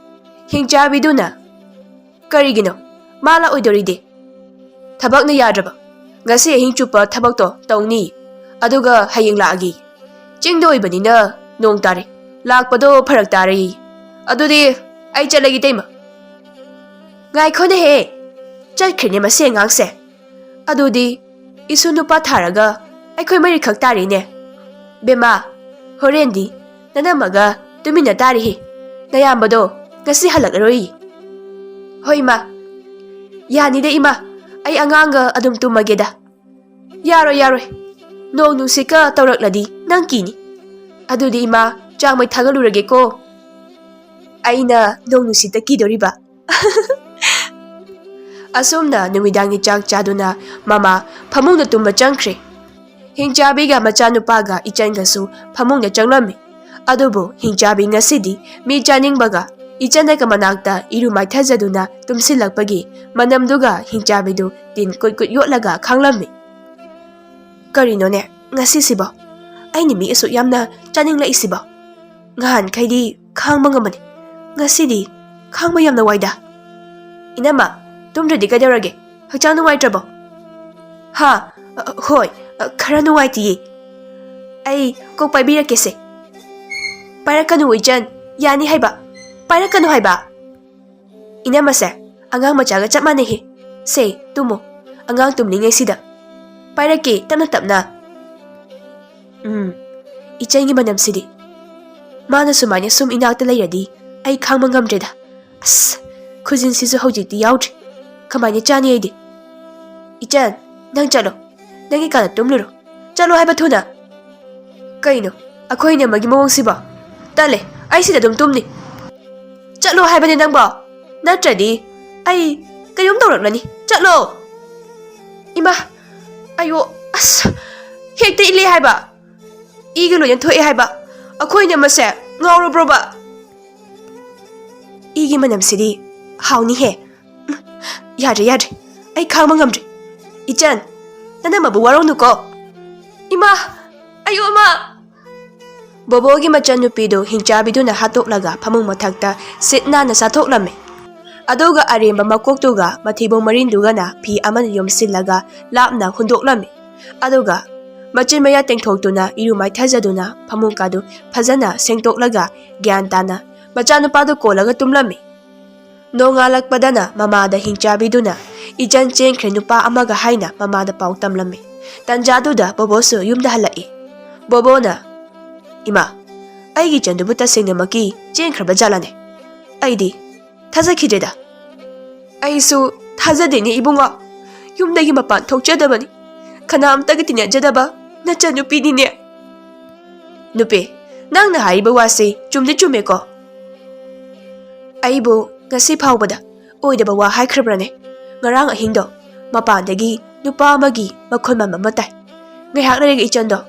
ꯍꯤꯡꯆꯥꯕꯤꯗꯨꯅ, "ꯀꯔꯤꯒꯤꯅꯣ? ꯃꯥ ꯂꯥꯛꯑꯣꯏꯗꯣꯔꯤꯗꯤ?" "ꯊꯕꯛꯅ ꯌꯥꯗ꯭ꯔꯕ꯫ ꯉꯁꯤ ꯑꯍꯤꯡ ꯆꯨꯞꯄ ꯊꯕꯛꯇꯣ ꯇꯧꯅꯤ, ꯑꯗꯨꯒ ꯍꯌꯦꯡ ꯂꯥꯛꯑꯒꯦ꯫ ꯆꯤꯡꯗ ꯑꯣꯏꯕꯅꯤꯅ ꯅꯣꯡ ꯇꯥꯔꯦ, ꯂꯥꯛꯄꯗꯣ ꯐꯔꯛ ꯇꯥꯔꯦ꯫ ꯑꯗꯨꯗꯤ ꯑꯩ ꯆꯠꯂꯒꯦ ꯏꯇꯩꯃ꯫" "ꯉꯥꯏꯈꯣꯅꯦꯍꯦ, ꯆꯠꯈ꯭ꯔꯦꯅꯦ ꯃꯁꯤ ꯑꯉꯥꯡꯁꯦ꯫ ꯑꯗꯨꯗꯤ ꯏꯁꯨ ꯅꯨꯄꯥ ꯊꯥꯔꯒ ꯑꯩꯈꯣꯏ ꯃꯔꯤꯈꯛ ꯇꯥꯔꯦꯅꯦ꯫ "ꯕꯦꯝꯃ, ꯍꯣꯔꯦꯟꯗꯤ ꯅꯅꯝꯃꯒ ꯇꯨꯃꯤꯟꯅ ꯇꯥꯔꯤꯍꯦ꯫ ꯅꯌꯥꯝꯕꯗꯣ ꯉꯁꯤ ꯍꯜꯂꯛꯂꯔꯣꯏ꯫" "ꯍꯣꯏ, ꯏꯃꯥ꯫" "ꯌꯥꯅꯤꯗ, ꯏꯃꯥ꯫ ꯑꯩ ꯑꯉꯥꯡꯒ ꯑꯗꯨꯝ ꯇꯨꯝꯃꯒꯦꯗ꯫" "ꯌꯥꯔꯣꯏ, ꯌꯥꯔꯣꯏ꯫ ꯅꯣꯡ ꯅꯨꯡꯁꯤꯠꯀ ꯇꯧꯔꯛꯂꯗꯤ ꯅꯪ ꯀꯤꯅꯤ꯫ ꯑꯗꯨꯗꯤ, ꯏꯃꯥ, ꯆꯥꯛ ꯃꯩ ꯊꯥꯒꯠꯂꯨꯔꯒꯦꯀꯣ꯫ ꯑꯩꯅ ꯅꯣꯡ ꯅꯨꯡꯁꯤꯠꯇ ꯀꯤꯗꯣꯔꯤꯕ?" ꯑꯁꯨꯝꯅ ꯅꯨꯃꯤꯗꯥꯡꯒꯤ ꯆꯥꯛ ꯆꯥꯗꯨꯅ ꯃꯃꯥ ꯐꯃꯨꯡꯗ ꯇꯨꯝꯕ ꯆꯪꯈ꯭ꯔꯦ꯫ ꯍꯤꯡꯆꯥꯕꯤꯒ ꯃꯆꯥꯅꯨꯄꯥꯒ ꯏꯆꯟꯒꯁꯨ ꯐꯃꯨꯡꯗ ꯆꯪꯂꯝꯃꯤ꯫ ꯑꯗꯨꯕꯨ ꯍꯤꯡꯆꯥꯕꯤ ꯉꯁꯤꯗꯤ ꯃꯤ ꯆꯥꯅꯤꯡꯕꯒ ꯏꯆꯟꯅꯒ ꯃꯅꯥꯛꯇ ꯏꯔꯨ ꯃꯥꯏꯊꯖꯗꯨꯅ ꯇꯨꯝꯁꯤꯜꯂꯛꯄꯒꯤ ꯃꯅꯝꯗꯨꯒ ꯍꯤꯡꯆꯥꯕꯤꯗꯨ ꯇꯤꯟ ꯀꯨꯠ ꯀꯨꯠ ꯌꯣꯠꯂꯒ ꯈꯥꯡꯂꯝꯃꯤ꯫ "ꯀꯔꯤꯅꯣꯅꯦ ꯉꯁꯤꯁꯤꯕꯣ? ꯑꯩꯅ ꯃꯤ ꯑꯁꯨꯛ ꯌꯥꯝꯅ ꯆꯥꯅꯤꯡꯂꯛꯏꯁꯤꯕꯣ? ꯉꯍꯥꯟꯈꯩꯗꯤ ꯈꯥꯡꯕ ꯉꯝꯕꯅꯤ, ꯉꯁꯤꯗꯤ ꯈꯥꯡꯕ ꯌꯥꯝꯅ ꯋꯥꯏꯗ꯫" "ꯏꯅꯝꯃ, ꯇꯨꯝꯗ꯭ꯔꯗꯤ ꯀꯩꯗꯧꯔꯒꯦ? ꯍꯛꯆꯥꯡ ꯅꯨꯡꯉꯥꯏꯇ꯭ꯔꯕꯣ?" "ꯍꯥ? ꯑ, ꯍꯣꯏ, ꯑ, ꯈꯔ ꯅꯨꯡꯉꯥꯏꯇꯤꯌꯦ꯫ ꯑꯩ ꯀꯣꯛ ꯄꯥꯏꯕꯤꯔꯛꯀꯦꯁꯦ꯫" "ꯄꯥꯏꯔꯛꯀꯅꯨ, ꯏꯆꯟ꯫ ꯌꯥꯅꯤ ꯍꯥꯏꯕ꯫ ꯄꯥꯏꯔꯛꯀꯅꯨ ꯍꯥꯏꯕ꯫" "ꯏꯅꯝꯃꯁꯦ ꯑꯉꯥꯡ ꯃꯆꯥꯒ ꯆꯞ ꯃꯥꯟꯅꯩꯍꯦ꯫ ꯁꯦ, ꯇꯨꯝꯃꯣ꯫ ꯑꯉꯥꯡ ꯇꯨꯝꯂꯤꯉꯩꯁꯤꯗ꯫ ꯄꯥꯏꯔꯛꯀꯦ, ꯇꯞꯅ ꯇꯞꯅ꯫ ꯎꯝ, ꯏꯆꯟꯒꯤ ꯃꯅꯝꯁꯤꯗꯤ꯫ ꯃꯥꯅ ꯁꯨꯃꯥꯏꯅ ꯁꯨꯝ ꯏꯅꯥꯛꯇ ꯂꯩꯔꯗꯤ ꯑꯩ ꯈꯥꯡꯕ ꯉꯝꯗ꯭ꯔꯦꯗ꯫ ꯑꯁ, ꯈꯨꯖꯤꯟꯁꯤꯁꯨ ꯍꯧꯖꯤꯛꯇꯤ ꯌꯥꯎꯗ꯭ꯔꯦ꯫ ꯀꯃꯥꯏꯅ ꯆꯥꯅꯤ ꯑꯩꯗꯤ? ꯏꯆꯟ, ꯅꯪ ꯆꯠꯂꯣ꯫ ꯅꯪꯒꯤ ꯀꯥꯗ ꯇꯨꯝꯂꯨꯔꯣ꯫ ꯆꯠꯂꯣ ꯍꯥꯏꯕ ꯊꯨꯅ꯫" "ꯀꯩꯅꯣ, ꯑꯩꯈꯣꯏ ꯏꯅꯝꯃꯒꯤ ꯃꯑꯣꯡꯁꯤꯕꯣ? ꯇꯜꯂꯦ, ꯑꯩ ꯁꯤꯗ ꯑꯗꯨꯝ ꯇꯨꯝꯅꯤ꯫" "ꯆꯠꯂꯣ ꯍꯥꯏꯕꯅꯦ ꯅꯪꯕꯣ, ꯅꯠꯇ꯭ꯔꯗꯤ ꯑꯩ ꯀꯩꯅꯣꯝ ꯇꯧꯔꯛꯂꯅꯤ꯫ ꯆꯠꯂꯣ꯫" "ꯏꯃꯥ, ꯑꯌꯣ, ꯑꯁ, ꯍꯦꯛꯇ ꯏꯜꯂꯦ ꯍꯥꯏꯕ, ꯏꯒ ꯂꯣꯏꯅ ꯊꯣꯛꯑꯦ ꯍꯥꯏꯕ꯫ ꯑꯩꯈꯣꯏ ꯏꯅꯝꯃꯁꯦ ꯉꯥꯎꯔꯕ꯭ꯔꯣꯕ?" "ꯏꯒꯤ ꯃꯅꯝꯁꯤꯗꯤ ꯍꯥꯎꯅꯤꯍꯦ꯫ ꯌꯥꯗ꯭ꯔꯦ, ꯌꯥꯗ꯭ꯔꯦ, ꯑꯩ ꯈꯥꯡꯕ ꯉꯝꯗ꯭ꯔꯦ꯫ ꯏꯆꯟ, ꯅꯅꯝꯃꯕꯨ ꯋꯥꯔꯧꯅꯨꯀꯣ꯫" "ꯏꯃꯥ, ꯑꯌꯣ, ꯏꯃꯥ!" ꯕꯣꯕꯣꯒꯤ ꯃꯆꯟꯅꯨꯄꯤꯗꯨ ꯍꯤꯡꯆꯥꯕꯤꯗꯨꯅ ꯍꯥꯠꯇꯣꯛꯂꯒ ꯐꯃꯨꯡ ꯃꯊꯛꯇ ꯁꯤꯠ ꯅꯥꯟꯅ ꯆꯥꯊꯣꯛꯂꯝꯃꯤ꯫ ꯑꯗꯨꯒ ꯑꯔꯦꯝꯕ ꯃꯀꯣꯛꯇꯨꯒ ꯃꯊꯤꯕꯣꯡ ꯃꯔꯤꯟꯗꯨꯒꯅ ꯐꯤ ꯑꯃꯅ ꯌꯣꯝꯁꯤꯜꯂꯒ ꯂꯥꯞꯅ ꯍꯨꯟꯗꯣꯛꯂꯝꯃꯤ꯫ ꯑꯗꯨꯒ ꯃꯆꯤꯟ ꯃꯌꯥ ꯇꯦꯡꯊꯣꯛꯇꯨꯅ ꯏꯔꯨ ꯃꯥꯏꯊꯖꯗꯨꯅ ꯐꯃꯨꯡ ꯀꯥꯗꯨ ꯐꯖꯅ ꯁꯦꯡꯗꯣꯛꯂꯒ ꯒ꯭ꯌꯥꯟ ꯇꯥꯅ ꯃꯆꯥꯅꯨꯄꯥꯗꯨ ꯀꯣꯜꯂꯒ ꯇꯨꯝꯂꯝꯃꯤ꯫ ꯅꯣꯡꯉꯥꯜꯂꯛꯄꯗꯅ ꯃꯃꯥꯗ ꯍꯤꯡꯆꯥꯕꯤꯗꯨꯅ ꯏꯆꯟ ꯆꯦꯟꯈ꯭ꯔꯦ ꯅꯨꯄꯥ ꯑꯃꯒ ꯍꯥꯏꯅ ꯃꯃꯥꯗ ꯄꯥꯎ ꯇꯝꯂꯝꯃꯤ꯫ ꯇꯟꯖꯥꯗꯨꯗ ꯕꯣꯕꯣꯁꯨ ꯌꯨꯝꯗ ꯍꯜꯂꯛꯏ꯫ ꯕꯣꯕꯣꯅ, "ꯏꯃꯥ, ꯑꯩꯒꯤ ꯏꯆꯟꯗꯨꯕꯨ ꯇꯁꯦꯡꯅꯃꯛꯀꯤ ꯆꯦꯟꯈ꯭ꯔꯕ ꯖꯥꯠꯂꯅꯦ? ꯑꯩꯗꯤ ꯊꯥꯖꯈꯤꯗ꯭ꯔꯦꯗ꯫" "ꯑꯩꯁꯨ ꯊꯥꯖꯗꯦꯅꯦ ꯏꯕꯨꯡꯉꯣ꯫ ꯌꯨꯝꯗꯒꯤ ꯃꯄꯥꯟ ꯊꯣꯛꯆꯗꯕꯅꯤ, ꯀꯅꯥꯝꯇꯒ ꯇꯤꯟꯅꯖꯗꯕ ꯅꯆꯟꯅꯨꯄꯤꯅꯤꯅꯦ꯫" "ꯅꯨꯄꯤ, ꯅꯪꯅ ꯍꯥꯏꯔꯤꯕ ꯋꯥꯁꯤ ꯆꯨꯝꯗꯤ ꯆꯨꯝꯃꯦꯀꯣ꯫ ꯑꯩꯕꯨ ꯉꯁꯤ ꯐꯥꯎꯕꯗ ꯑꯣꯏꯗꯕ ꯋꯥ ꯍꯥꯏꯈ꯭ꯔꯕ꯭ꯔꯅꯦ? ꯉꯔꯥꯡ ꯑꯍꯤꯡꯗꯣ ꯃꯄꯥꯟꯗꯒꯤ ꯅꯨꯄꯥ ꯑꯃꯒꯤ ꯃꯈꯣꯟ ꯃꯝꯕ ꯑꯃ ꯇꯥꯏ꯫ ꯉꯥꯏꯍꯥꯛ ꯂꯩꯔꯒ ꯏꯆꯟꯗꯣ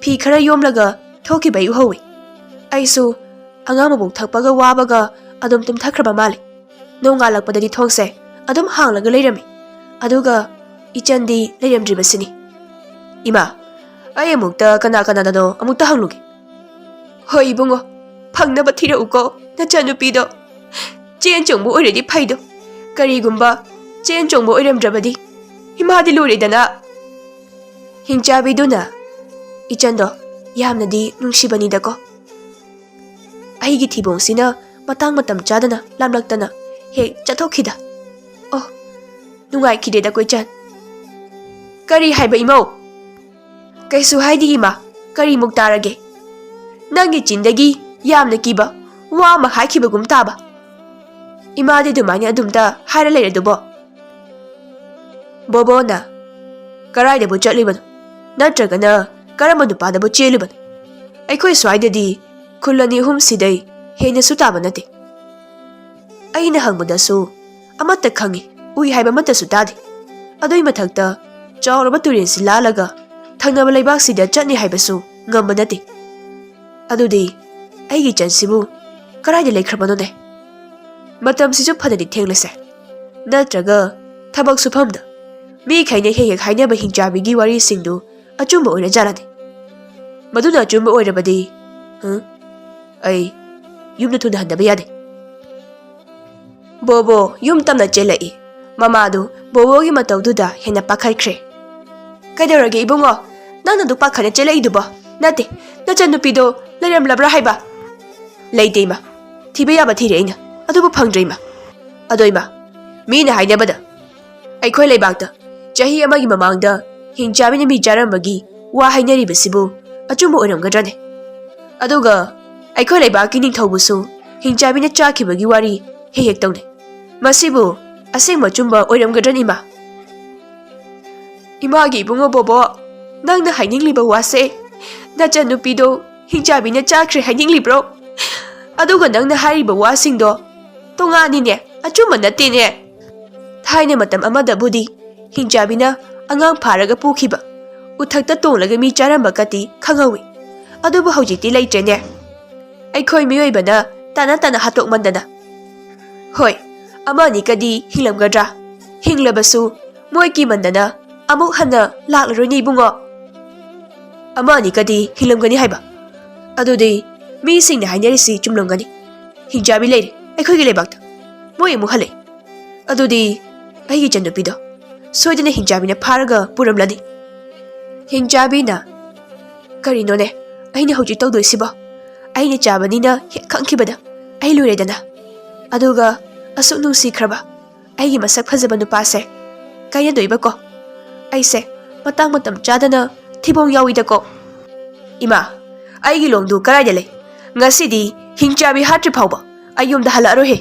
ꯐꯤ ꯈꯔ ꯌꯣꯝꯂꯒ ꯊꯣꯛꯈꯤꯕ ꯑꯩ ꯎꯍꯧꯏ꯫ ꯑꯩꯁꯨ ꯑꯉꯥꯡ ꯃꯕꯨꯛ ꯊꯛꯄꯒ ꯋꯥꯕꯒ ꯑꯗꯨꯝ ꯇꯨꯝꯊꯈ꯭ꯔꯕ ꯃꯥꯜꯂꯦ꯫ ꯅꯣꯡꯉꯥꯜꯂꯛꯄꯗꯗꯤ ꯊꯣꯡꯁꯦ ꯑꯗꯨꯝ ꯍꯥꯡꯂꯒ ꯂꯩꯔꯝꯃꯤ꯫ ꯑꯗꯨꯒ ꯏꯆꯟꯗꯤ ꯂꯩꯔꯝꯗ꯭ꯔꯤꯕꯁꯤꯅꯤ꯫ ꯏꯃꯥ, ꯑꯩ ꯑꯃꯨꯛꯇ ꯀꯅꯥ ꯀꯅꯥꯗꯅꯣ ꯑꯃꯨꯛꯇ ꯍꯪꯂꯨꯒꯦ꯫" "ꯍꯣꯏ ꯏꯕꯨꯡꯉꯣ, ꯐꯪꯅꯕ ꯊꯤꯔꯛꯎꯀꯣ ꯅꯆꯟꯅꯨꯄꯤꯗꯣ꯫ ꯆꯦꯟ ꯆꯣꯡꯕ ꯑꯣꯏꯔꯗꯤ ꯐꯩꯗꯣ, ꯀꯔꯤꯒꯨꯝꯕ ꯆꯦꯟ ꯆꯣꯡꯕ ꯑꯣꯏꯔꯝꯗ꯭ꯔꯕꯗꯤ ꯏꯃꯥꯗꯤ ꯂꯣꯏꯔꯦꯗꯅ꯫" ꯍꯤꯡꯆꯥꯕꯤꯗꯨꯅ ꯏꯆꯟꯗꯣ ꯌꯥꯝꯅꯗꯤ ꯅꯨꯡꯁꯤꯕꯅꯤꯗꯀꯣ꯫ ꯑꯩꯒꯤ ꯊꯤꯕꯣꯡꯁꯤꯅ ꯃꯇꯥꯡ ꯃꯇꯝ ꯆꯥꯗꯅ ꯂꯥꯝꯂꯛꯇꯅ ꯍꯦꯛ ꯆꯠꯊꯣꯛꯈꯤꯗ꯫ ꯑꯣ, ꯅꯨꯡꯉꯥꯏꯈꯤꯗꯦꯗꯀꯣ ꯏꯆꯟ꯫ "ꯀꯔꯤ ꯍꯥꯏꯕ ꯏꯃꯧ?" "ꯀꯩꯁꯨ ꯍꯥꯏꯗꯦ ꯏꯃꯥ, ꯀꯔꯤꯃꯨꯛ ꯇꯥꯔꯒꯦ? ꯅꯪꯒꯤ ꯆꯤꯟꯗꯒꯤ ꯌꯥꯝꯅ ꯀꯤꯕ ꯋꯥ ꯑꯃ ꯍꯥꯏꯈꯤꯕꯒꯨꯝ ꯇꯥꯕ꯫ ꯏꯃꯥꯗꯤ ꯑꯗꯨꯃꯥꯏꯅ ꯑꯗꯨꯝꯇ ꯍꯥꯏꯔ ꯂꯩꯔꯗꯨꯕꯣ?" ꯕꯣꯕꯣꯅ, "ꯀꯔꯥꯏꯗꯕꯨ ꯆꯠꯂꯤꯕꯅꯣ? ꯅꯠꯇ꯭ꯔꯒꯅ ꯀꯔꯝꯕ ꯅꯨꯄꯥꯗꯕꯨ ꯆꯦꯜꯂꯤꯕꯅꯣ? ꯑꯩꯈꯣꯏ ꯁ꯭ꯋꯥꯏꯗꯗꯤ ꯈꯨꯜ ꯑꯅꯤ ꯑꯍꯨꯝ ꯁꯤꯗꯩ ꯍꯦꯟꯅꯁꯨ ꯇꯥꯕ ꯅꯠꯇꯦ꯫" ꯑꯩꯅ ꯍꯪꯕꯗꯁꯨ ꯑꯃꯠꯇ ꯈꯪꯉꯤ, ꯎꯏ ꯍꯥꯏꯕ ꯑꯃꯠꯇꯁꯨ ꯇꯥꯗꯦ꯫ ꯑꯗꯨꯏ ꯃꯊꯛꯇ ꯆꯥꯎꯔꯕ ꯇꯨꯔꯦꯜꯁꯤ ꯂꯥꯜꯂꯒ ꯊꯪꯅꯕ ꯂꯩꯕꯥꯛꯁꯤꯗ ꯆꯠꯅꯤ ꯍꯥꯏꯕꯁꯨ ꯉꯝꯕ ꯅꯠꯇꯦ꯫ ꯑꯗꯨꯗꯤ ꯑꯩꯒꯤ ꯏꯆꯟꯁꯤꯕꯨ ꯀꯗꯥꯏꯗ ꯂꯩꯈ꯭ꯔꯕꯅꯣꯅꯦ? ꯃꯇꯝꯁꯤꯁꯨ ꯐꯅꯗꯤ ꯊꯦꯡꯂꯁꯦ꯫ ꯅꯠꯇ꯭ꯔꯒ ꯊꯕꯛ ꯁꯨꯐꯝꯗ ꯃꯤꯈꯩꯅ ꯍꯦꯛ ꯍꯦꯛ ꯍꯥꯏꯅꯕ ꯍꯤꯡꯆꯥꯕꯤꯒꯤ ꯋꯥꯔꯤꯁꯤꯡꯗꯨ ꯑꯆꯨꯝꯕ ꯑꯣꯏꯔꯖꯥꯠꯂꯅꯦ? ꯃꯗꯨꯅ ꯑꯆꯨꯝꯕ ꯑꯣꯏꯔꯕꯗꯤ, ꯍ? ꯑꯩ ꯌꯨꯝꯗ ꯊꯨꯅ ꯍꯟꯗꯕ ꯌꯥꯗꯦ꯫ ꯕꯣꯕꯣ ꯌꯨꯝ ꯇꯝꯅ ꯆꯦꯜꯂꯛꯏ꯫ ꯃꯃꯥꯗꯨ ꯕꯣꯕꯣꯒꯤ ꯃꯇꯧꯗꯨꯗ ꯍꯦꯟꯅ ꯄꯥꯈꯠꯈ꯭ꯔꯦ꯫ "ꯀꯩꯗꯧꯔꯒꯦ ꯏꯕꯨꯡꯉꯣ? ꯅꯪꯅ ꯑꯗꯨꯛ ꯄꯥꯈꯠꯅ ꯆꯦꯜꯂꯛꯏꯗꯨꯕꯣ? ꯅꯠꯇꯦ, ꯅꯆꯟꯅꯨꯄꯤꯗꯣ ꯂꯩꯔꯝꯂꯕ꯭ꯔꯥ ꯍꯥꯏꯕ?" "ꯂꯩꯇꯦ ꯏꯃꯥ, ꯊꯤꯕ ꯌꯥꯕ ꯊꯤꯔꯦ ꯑꯩꯅ, ꯑꯗꯨꯕꯨ ꯐꯪꯗ꯭ꯔꯦ ꯏꯃꯥ꯫ ꯑꯗꯣ ꯏꯃꯥ, ꯃꯤꯅ ꯍꯥꯏꯅꯕꯗ ꯑꯩꯈꯣꯏ ꯂꯩꯕꯥꯛꯇ ꯆꯍꯤ ꯑꯃꯒꯤ ꯃꯃꯥꯡꯗ ꯍꯤꯡꯆꯥꯕꯤꯅ ꯃꯤ ꯆꯥꯔꯝꯕꯒꯤ ꯋꯥ ꯍꯥꯏꯅꯔꯤꯕꯁꯤꯕꯨ ꯑꯆꯨꯝꯕ ꯑꯣꯏꯔꯝꯒꯗ꯭ꯔꯅꯦ? ꯑꯗꯨꯒ ꯑꯩꯈꯣꯏ ꯂꯩꯕꯥꯛꯀꯤ ꯅꯤꯡꯊꯧꯕꯨꯁꯨ ꯍꯤꯡꯆꯥꯕꯤꯅ ꯆꯥꯈꯤꯕꯒꯤ ꯋꯥꯔꯤ ꯍꯦꯛ ꯍꯦꯛ ꯇꯧꯅꯩ꯫ ꯃꯁꯤꯕꯨ ꯑꯁꯦꯡꯕ ꯑꯆꯨꯝꯕ ꯑꯣꯏꯔꯝꯒꯗ꯭ꯔꯅꯤ, ꯏꯃꯥ? ꯏꯃꯥꯒꯤ ꯏꯕꯨꯡꯉꯣ ꯕꯣꯕꯣ, ꯅꯪꯅ ꯍꯥꯏꯅꯤꯡꯂꯤꯕ ꯋꯥꯁꯦ ꯅꯆꯟꯅꯨꯄꯤꯗꯣ ꯍꯤꯡꯆꯥꯕꯤꯅ ꯆꯥꯈ꯭ꯔꯦ ꯍꯥꯏꯅꯤꯡꯂꯤꯕ꯭ꯔꯣ? ꯑꯗꯨꯒ ꯅꯪꯅ ꯍꯥꯏꯔꯤꯕ ꯋꯥꯁꯤꯡꯗꯣ ꯇꯣꯉꯥꯟꯅꯤꯅꯦ, ꯑꯆꯨꯝꯕ ꯅꯠꯇꯦꯅꯦ꯫ ꯊꯥꯏꯅ ꯃꯇꯝ ꯑꯃꯗꯕꯨꯗꯤ ꯍꯤꯡꯆꯥꯕꯤꯅ ꯑꯉꯥꯡ ꯐꯥꯔꯒ ꯄꯨꯈꯤꯕ, ꯎꯊꯛꯇ ꯇꯣꯡꯂꯒ ꯃꯤ ꯆꯥꯔꯝꯕꯒꯗꯤ ꯈꯪꯍꯧꯋꯤ꯫ ꯑꯗꯨꯕꯨ ꯍꯧꯖꯤꯛꯇꯤ ꯂꯩꯇ꯭ꯔꯦꯅꯦ꯫ ꯑꯩꯈꯣꯏ ꯃꯤꯑꯣꯏꯕꯅ ꯇꯥꯅ ꯇꯥꯅ ꯍꯥꯠꯇꯣꯛꯃꯟꯗꯅ꯫ ꯍꯣꯏ, ꯑꯃ ꯑꯅꯤꯒꯗꯤ ꯍꯤꯡꯂꯝꯒꯗ꯭ꯔꯥ? ꯍꯤꯡꯂꯕꯁꯨ ꯃꯣꯏ ꯀꯤꯃꯟꯗꯅ ꯑꯃꯨꯛ ꯍꯟꯅ ꯂꯥꯛꯂꯔꯣꯏꯅꯦ, ꯏꯕꯨꯡꯉꯣ꯫ ꯑꯃ ꯑꯅꯤꯒꯗꯤ ꯍꯤꯡꯂꯝꯒꯅꯤ ꯍꯥꯏꯕ? ꯑꯗꯨꯗꯤ ꯃꯤꯁꯤꯡꯅ ꯍꯥꯏꯅꯔꯤꯁꯤ ꯆꯨꯝꯂꯝꯒꯅꯤ꯫ ꯍꯤꯡꯆꯥꯕꯤ ꯂꯩꯔꯦ ꯑꯩꯈꯣꯏꯒꯤ ꯂꯩꯕꯥꯛꯇ꯫ ꯃꯣꯏ ꯑꯃꯨꯛ ꯍꯜꯂꯛꯑꯦ꯫ ꯑꯗꯨꯗꯤ ꯑꯩꯒꯤ ꯏꯆꯟꯅꯨꯄꯤꯗꯣ ꯁꯣꯏꯗꯅ ꯍꯤꯡꯆꯥꯕꯤꯅ ꯐꯥꯔꯒ ꯄꯨꯔꯝꯂꯅꯤ꯫ ꯍꯤꯡꯆꯥꯕꯤꯅ, "ꯀꯔꯤꯅꯣꯅꯦ ꯑꯩꯅ ꯍꯧꯖꯤꯛ ꯇꯧꯗꯣꯏꯁꯤꯕꯣ? ꯑꯩꯅ ꯆꯥꯕꯅꯤꯅ ꯍꯦꯛ ꯈꯪꯈꯤꯕꯗ ꯑꯩ ꯂꯣꯏꯔꯦꯗꯅ꯫ ꯑꯗꯨꯒ ꯑꯁꯨꯛ ꯅꯨꯡꯁꯤꯈ꯭ꯔꯕ ꯑꯩꯒꯤ ꯃꯁꯛ ꯐꯖꯕ ꯅꯨꯄꯥꯁꯦ ꯀꯥꯏꯅꯗꯣꯏꯕꯀꯣ? ꯑꯩꯁꯦ ꯃꯇꯥꯡ ꯃꯇꯝ ꯆꯥꯗꯅ ꯊꯤꯕꯣꯡ ꯌꯥꯎꯏꯗꯀꯣ꯫ ꯏꯃꯥ, ꯑꯩꯒꯤ ꯂꯣꯡꯗꯨ ꯀꯗꯥꯏꯗ ꯂꯩ? ꯉꯁꯤꯗꯤ ꯍꯤꯡꯆꯥꯕꯤ ꯍꯥꯠꯇ꯭ꯔꯤ ꯐꯥꯎꯕ ꯑꯩ ꯌꯨꯝꯗ ꯍꯜꯂꯛꯑꯔꯣꯏꯍꯦ꯫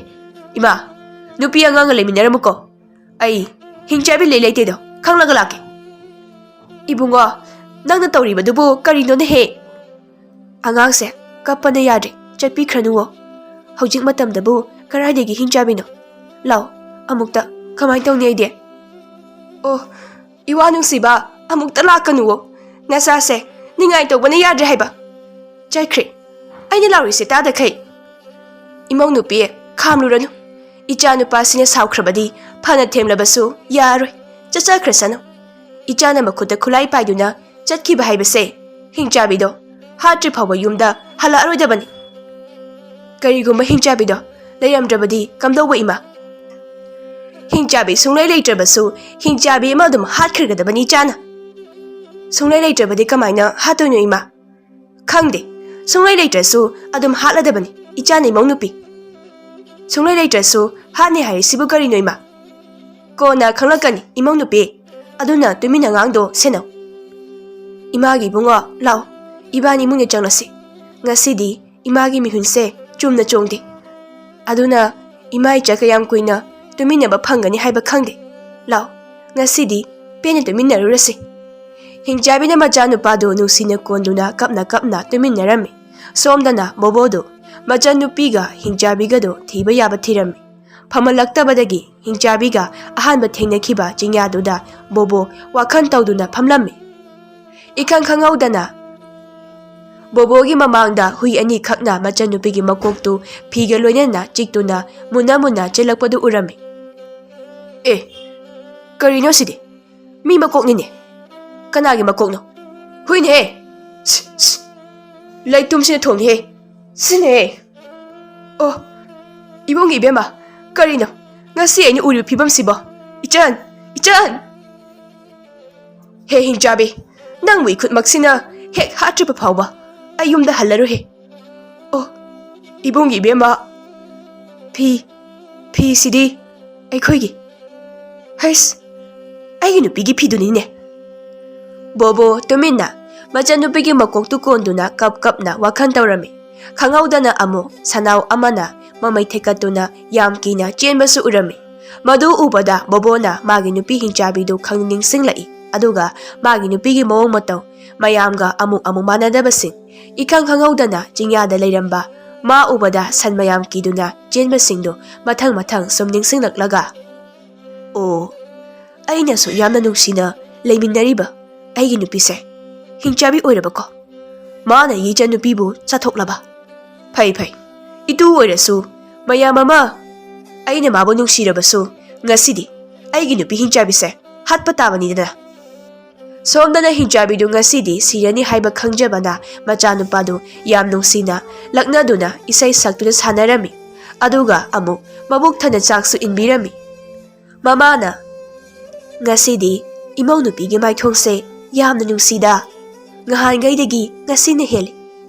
ꯏꯃꯥ, ꯅꯨꯄꯤ ꯑꯉꯥꯡꯒ ꯂꯩꯃꯤꯟꯅꯔꯝꯃꯨꯀꯣ꯫ ꯑꯩ ꯍꯤꯡꯆꯥꯕꯤ ꯂꯩ ꯂꯩꯇꯦꯗꯣ ꯈꯪꯂꯒ ꯂꯥꯛꯀꯦ꯫" "ꯏꯕꯨꯡꯉꯣ, ꯅꯪꯅ ꯇꯧꯔꯤꯕꯗꯨꯕꯨ ꯀꯔꯤꯅꯣꯅꯦꯍꯦ?" "ꯑꯉꯥꯡꯁꯦ ꯀꯞꯄꯅ ꯌꯥꯗ꯭ꯔꯦ, ꯆꯠꯄꯤꯈ꯭ꯔꯅꯨꯋꯣ꯫ ꯍꯧꯖꯤꯛ ꯃꯇꯝꯗꯕꯨ ꯀꯗꯥꯏꯗꯒꯤ ꯍꯤꯡꯆꯥꯕꯤꯅꯣ? ꯂꯥꯎ, ꯑꯃꯨꯛꯇ ꯀꯃꯥꯏꯅ ꯇꯧꯅꯤ ꯑꯩꯗꯤ?" "ꯑꯣ, ꯏꯋꯥ ꯅꯨꯡꯁꯤꯕ, ꯑꯃꯨꯛꯇ ꯂꯥꯛꯀꯅꯨꯋꯣ꯫ ꯅꯆꯥꯁꯦ ꯅꯤꯡꯉꯥꯏ ꯇꯧꯕꯅ ꯌꯥꯗ꯭ꯔꯦ ꯍꯥꯏꯕ꯫ ꯆꯠꯈ꯭ꯔꯦ꯫ ꯑꯩꯅ ꯂꯥꯎꯔꯤꯁꯦ ꯇꯥꯗꯈꯩ꯫" "ꯏꯃꯧ ꯅꯨꯄꯤ, ꯈꯥꯝꯂꯨꯔꯅꯨ꯫ ꯏꯆꯥ ꯅꯨꯄꯥꯁꯤꯅ ꯁꯥꯎꯈ꯭ꯔꯕꯗꯤ ꯐꯅ ꯊꯦꯝꯂꯕꯁꯨ ꯌꯥꯔꯣꯏ꯫ ꯆꯠꯆꯈ꯭ꯔꯁꯅꯨ꯫ ꯏꯆꯥꯅ ꯃꯈꯨꯠꯇ ꯈꯨꯠꯂꯥꯏ ꯄꯥꯏꯗꯨꯅ ꯆꯠꯈꯤꯕ ꯍꯥꯏꯕꯁꯦ ꯍꯤꯡꯆꯥꯕꯤꯗꯣ ꯍꯥꯠꯇ꯭ꯔꯤ ꯐꯥꯎꯕ ꯌꯨꯝꯗ ꯍꯜꯂꯛꯑꯔꯣꯏꯗꯕꯅꯤ꯫ ꯀꯔꯤꯒꯨꯝꯕ ꯍꯤꯡꯆꯥꯕꯤꯗꯣ ꯂꯩꯔꯝꯗ꯭ꯔꯕꯗꯤ ꯀꯝꯗꯧꯕ, ꯏꯃꯥ?" "ꯍꯤꯡꯆꯥꯕꯤ ꯁꯨꯡꯂꯩ ꯂꯩꯇ꯭ꯔꯕꯁꯨ ꯍꯤꯡꯆꯥꯕꯤ ꯑꯃ ꯑꯗꯨꯝ ꯍꯥꯠꯈ꯭ꯔꯒꯗꯕꯅꯤ ꯏꯆꯥꯅ꯫" "ꯁꯨꯡꯂꯩ ꯂꯩꯇ꯭ꯔꯕꯗꯤ ꯀꯃꯥꯏꯅ ꯍꯥꯠꯇꯣꯏꯅꯣ, ꯏꯃꯥ?" "ꯈꯪꯗꯦ, ꯁꯨꯡꯂꯩ ꯂꯩꯇ꯭ꯔꯁꯨ ꯑꯗꯨꯝ ꯍꯥꯠꯂꯗꯕꯅꯤ ꯏꯆꯥꯅ, ꯏꯃꯧ ꯅꯨꯄꯤ꯫ ꯁꯨꯡꯂꯩ ꯂꯩꯇ꯭ꯔꯁꯨ ꯍꯥꯠꯅꯤ ꯍꯥꯏꯔꯤꯁꯤꯕꯨ ꯀꯔꯤꯅꯣ, ꯏꯃꯥ?" "ꯀꯣꯟꯅ ꯈꯪꯂꯛꯀꯅꯤ, ꯏꯃꯧ ꯅꯨꯄꯤ꯫ ꯑꯗꯨꯅ ꯇꯨꯃꯤꯟ ꯑꯉꯥꯡꯗꯣ ꯁꯦꯟꯅꯧ꯫" "ꯏꯃꯥꯒꯤ ꯏꯕꯨꯡꯉꯣ, ꯂꯥꯎ, ꯏꯕꯥꯅꯤ ꯏꯃꯨꯡꯗ ꯆꯪꯂꯁꯤ꯫ ꯉꯁꯤꯗꯤ ꯏꯃꯥꯒꯤ ꯃꯤꯍꯨꯟꯁꯦ ꯆꯨꯝꯅ ꯆꯣꯡꯗꯦ꯫ ꯑꯗꯨꯅ ꯏꯃꯥ ꯏꯆꯥ ꯀꯌꯥꯝ ꯀꯨꯏꯅ ꯇꯨꯃꯤꯟꯅꯕ ꯐꯪꯒꯅꯤ ꯍꯥꯏꯕ ꯈꯪꯗꯦ꯫ ꯂꯥꯎ, ꯉꯁꯤꯗꯤ ꯄꯦꯟꯅ ꯇꯨꯃꯤꯟꯅꯔꯨꯔꯁꯤ꯫" ꯍꯤꯡꯆꯥꯕꯤꯅ ꯃꯆꯥꯅꯨꯄꯥꯗꯨ ꯅꯨꯡꯁꯤꯅ ꯀꯣꯟꯗꯨꯅ ꯀꯞꯅ ꯀꯞꯅ ꯇꯨꯃꯤꯟꯅꯔꯝꯃꯤ꯫ ꯁꯣꯝꯗꯅ ꯕꯣꯕꯣꯗꯨ ꯃꯆꯟꯅꯨꯄꯤꯒ ꯍꯤꯡꯆꯥꯕꯤꯒꯗꯨ ꯊꯤꯕ ꯌꯥꯕ ꯊꯤꯔꯝꯃꯤ꯫ ꯐꯝꯍꯜꯂꯛꯇꯕꯗꯒꯤ ꯍꯤꯡꯆꯥꯕꯤꯒ ꯑꯍꯥꯟꯕ ꯊꯦꯡꯅꯈꯤꯕ ꯆꯤꯡꯌꯥꯗꯨꯗ ꯕꯣꯕꯣ ꯋꯥꯈꯜ ꯇꯧꯗꯨꯅ ꯐꯝꯂꯝꯃꯤ꯫ ꯏꯈꯪ ꯈꯪꯍꯧꯗꯅ ꯕꯣꯕꯣꯒꯤ ꯃꯃꯥꯡꯗ ꯍꯨꯏ ꯑꯅꯤꯈꯛꯅ ꯃꯆꯟꯅꯨꯄꯤꯒꯤ ꯃꯀꯣꯛꯇꯨ ꯐꯤꯒ ꯂꯣꯏꯅꯅ ꯆꯤꯛꯇꯨꯅ ꯃꯨꯟꯅ ꯃꯨꯟꯅ ꯆꯦꯜꯂꯛꯄꯗꯨ ꯎꯔꯝꯃꯤ꯫ "ꯑꯦ, ꯀꯔꯤꯅꯣ ꯁꯤꯗꯤ? ꯃꯤ ꯃꯀꯣꯛꯅꯤꯅꯦ꯫ ꯀꯅꯥꯒꯤ ꯃꯀꯣꯛꯅꯣ? ꯍꯨꯏꯅꯦꯍꯦ! ꯁꯤ, ꯁꯤ꯫ ꯂꯩꯇꯨꯝꯁꯤꯅ ꯊꯣꯡꯉꯤꯍꯦ! ꯁꯤꯅꯦꯍꯦ!" "ꯑꯣ, ꯏꯕꯨꯡ ꯏꯕꯦꯝꯃ, ꯀꯔꯤꯅꯣ ꯉꯁꯤ ꯑꯩꯅ ꯎꯔꯤꯕ ꯐꯤꯕꯝꯁꯤꯕꯣ? ꯏꯆꯟ! ꯏꯆꯟ!" "ꯍꯦ ꯍꯤꯡꯆꯥꯕꯤ, ꯅꯪꯕꯨ ꯏꯈꯨꯠꯃꯛꯁꯤꯅ ꯍꯦꯛ ꯍꯥꯠꯇ꯭ꯔꯤꯕ ꯐꯥꯎꯕ ꯑꯩ ꯌꯨꯝꯗ ꯍꯜꯂꯔꯣꯏꯍꯦ꯫ ꯑꯣ, ꯏꯕꯨꯡ ꯏꯕꯦꯝꯃ, ꯐꯤ, ꯐꯤꯁꯤꯗꯤ ꯑꯩꯈꯣꯏꯒꯤ꯫ ꯍꯩꯁ, ꯑꯩꯒꯤ ꯅꯨꯄꯤꯒꯤ ꯐꯤꯗꯨꯅꯤꯅꯦ꯫" ꯕꯣꯕꯣ ꯇꯨꯃꯤꯟꯅ ꯃꯆꯟꯅꯨꯄꯤꯒꯤ ꯃꯀꯣꯛꯇꯨ ꯀꯣꯟꯗꯨꯅ ꯀꯞ ꯀꯞꯅ ꯋꯥꯈꯜ ꯇꯧꯔꯝꯃꯤ꯫ ꯈꯪꯍꯧꯗꯅ ꯑꯃꯨꯛ ꯁꯅꯥꯎ ꯑꯃꯅ ꯃꯃꯩ ꯊꯦꯛꯀꯠꯇꯨꯅ ꯌꯥꯝ ꯀꯤꯅ ꯆꯦꯟꯕꯁꯨ ꯎꯔꯝꯃꯤ꯫ ꯃꯗꯨ ꯎꯕꯗ ꯕꯣꯕꯣꯅ ꯃꯥꯒꯤ ꯅꯨꯄꯤ ꯍꯤꯡꯆꯥꯕꯤꯗꯨ ꯈꯪ ꯅꯤꯡꯁꯤꯡꯂꯛꯏ꯫ ꯑꯗꯨꯒ ꯃꯥꯒꯤ ꯅꯨꯄꯤꯒꯤ ꯃꯑꯣꯡ ꯃꯇꯧ, ꯃꯌꯥꯝꯒ ꯑꯃꯨꯛ ꯑꯃꯨꯛ ꯃꯥꯟꯅꯗꯕꯁꯤꯡ, ꯏꯈꯪ ꯈꯪꯍꯧꯗꯅ ꯆꯤꯡꯌꯥꯗ ꯂꯩꯔꯝꯕ ꯃꯥ ꯎꯕꯗ ꯁꯟ ꯃꯌꯥꯝ ꯀꯤꯗꯨꯅ ꯆꯦꯟꯕꯁꯤꯡꯗꯨ ꯃꯊꯪ ꯃꯊꯪ ꯁꯨꯝ ꯅꯤꯡꯁꯤꯡꯂꯛꯂꯒ, "ꯑꯣ, ꯑꯩꯅꯁꯨ ꯌꯥꯝꯅ ꯅꯨꯡꯁꯤꯅ ꯂꯩꯃꯤꯟꯅꯔꯤꯕ ꯑꯩꯒꯤ ꯅꯨꯄꯤꯁꯦ ꯍꯤꯡꯆꯥꯕꯤ ꯑꯣꯏꯔꯕꯀꯣ? ꯃꯥꯅ ꯏꯆꯟ ꯅꯨꯄꯤꯕꯨ ꯆꯥꯊꯣꯛꯂꯕ? ꯐꯩ, ꯐꯩ꯫ ꯏꯇꯨ ꯑꯣꯏꯔꯁꯨ ꯃꯌꯥꯝ ꯑꯃ, ꯑꯩꯅ ꯃꯥꯕꯨ ꯅꯨꯡꯁꯤꯔꯕꯁꯨ ꯉꯁꯤꯗꯤ ꯑꯩꯒꯤ ꯅꯨꯄꯤ ꯍꯤꯡꯆꯥꯕꯤꯁꯦ ꯍꯥꯠꯄ ꯇꯥꯕꯅꯤꯗꯅ꯫" ꯁꯣꯝꯗꯅ ꯍꯤꯡꯆꯥꯕꯤꯗꯨ ꯉꯁꯤꯗꯤ ꯁꯤꯔꯅꯤ ꯍꯥꯏꯕ ꯈꯪꯖꯕꯅ ꯃꯆꯥꯅꯨꯄꯥꯗꯨ ꯌꯥꯝ ꯅꯨꯡꯁꯤꯅ ꯂꯛꯅꯗꯨꯅ ꯏꯁꯩ ꯁꯛꯇꯨꯅ ꯁꯥꯟꯅꯔꯝꯃꯤ꯫ ꯑꯗꯨꯒ ꯑꯃꯨꯛ ꯃꯕꯨꯛ ꯊꯟꯅ ꯆꯥꯛꯁꯨ ꯏꯟꯕꯤꯔꯝꯃꯤ꯫ ꯃꯃꯥꯅ, "ꯉꯁꯤꯗꯤ ꯏꯃꯧ ꯅꯨꯄꯤꯒꯤ ꯃꯥꯏꯊꯣꯡꯁꯦ ꯌꯥꯝꯅ ꯅꯨꯡꯁꯤꯗ꯫ ꯉꯍꯥꯟꯈꯩꯗꯒꯤ ꯉꯁꯤꯅ ꯍꯦꯜꯂꯤ꯫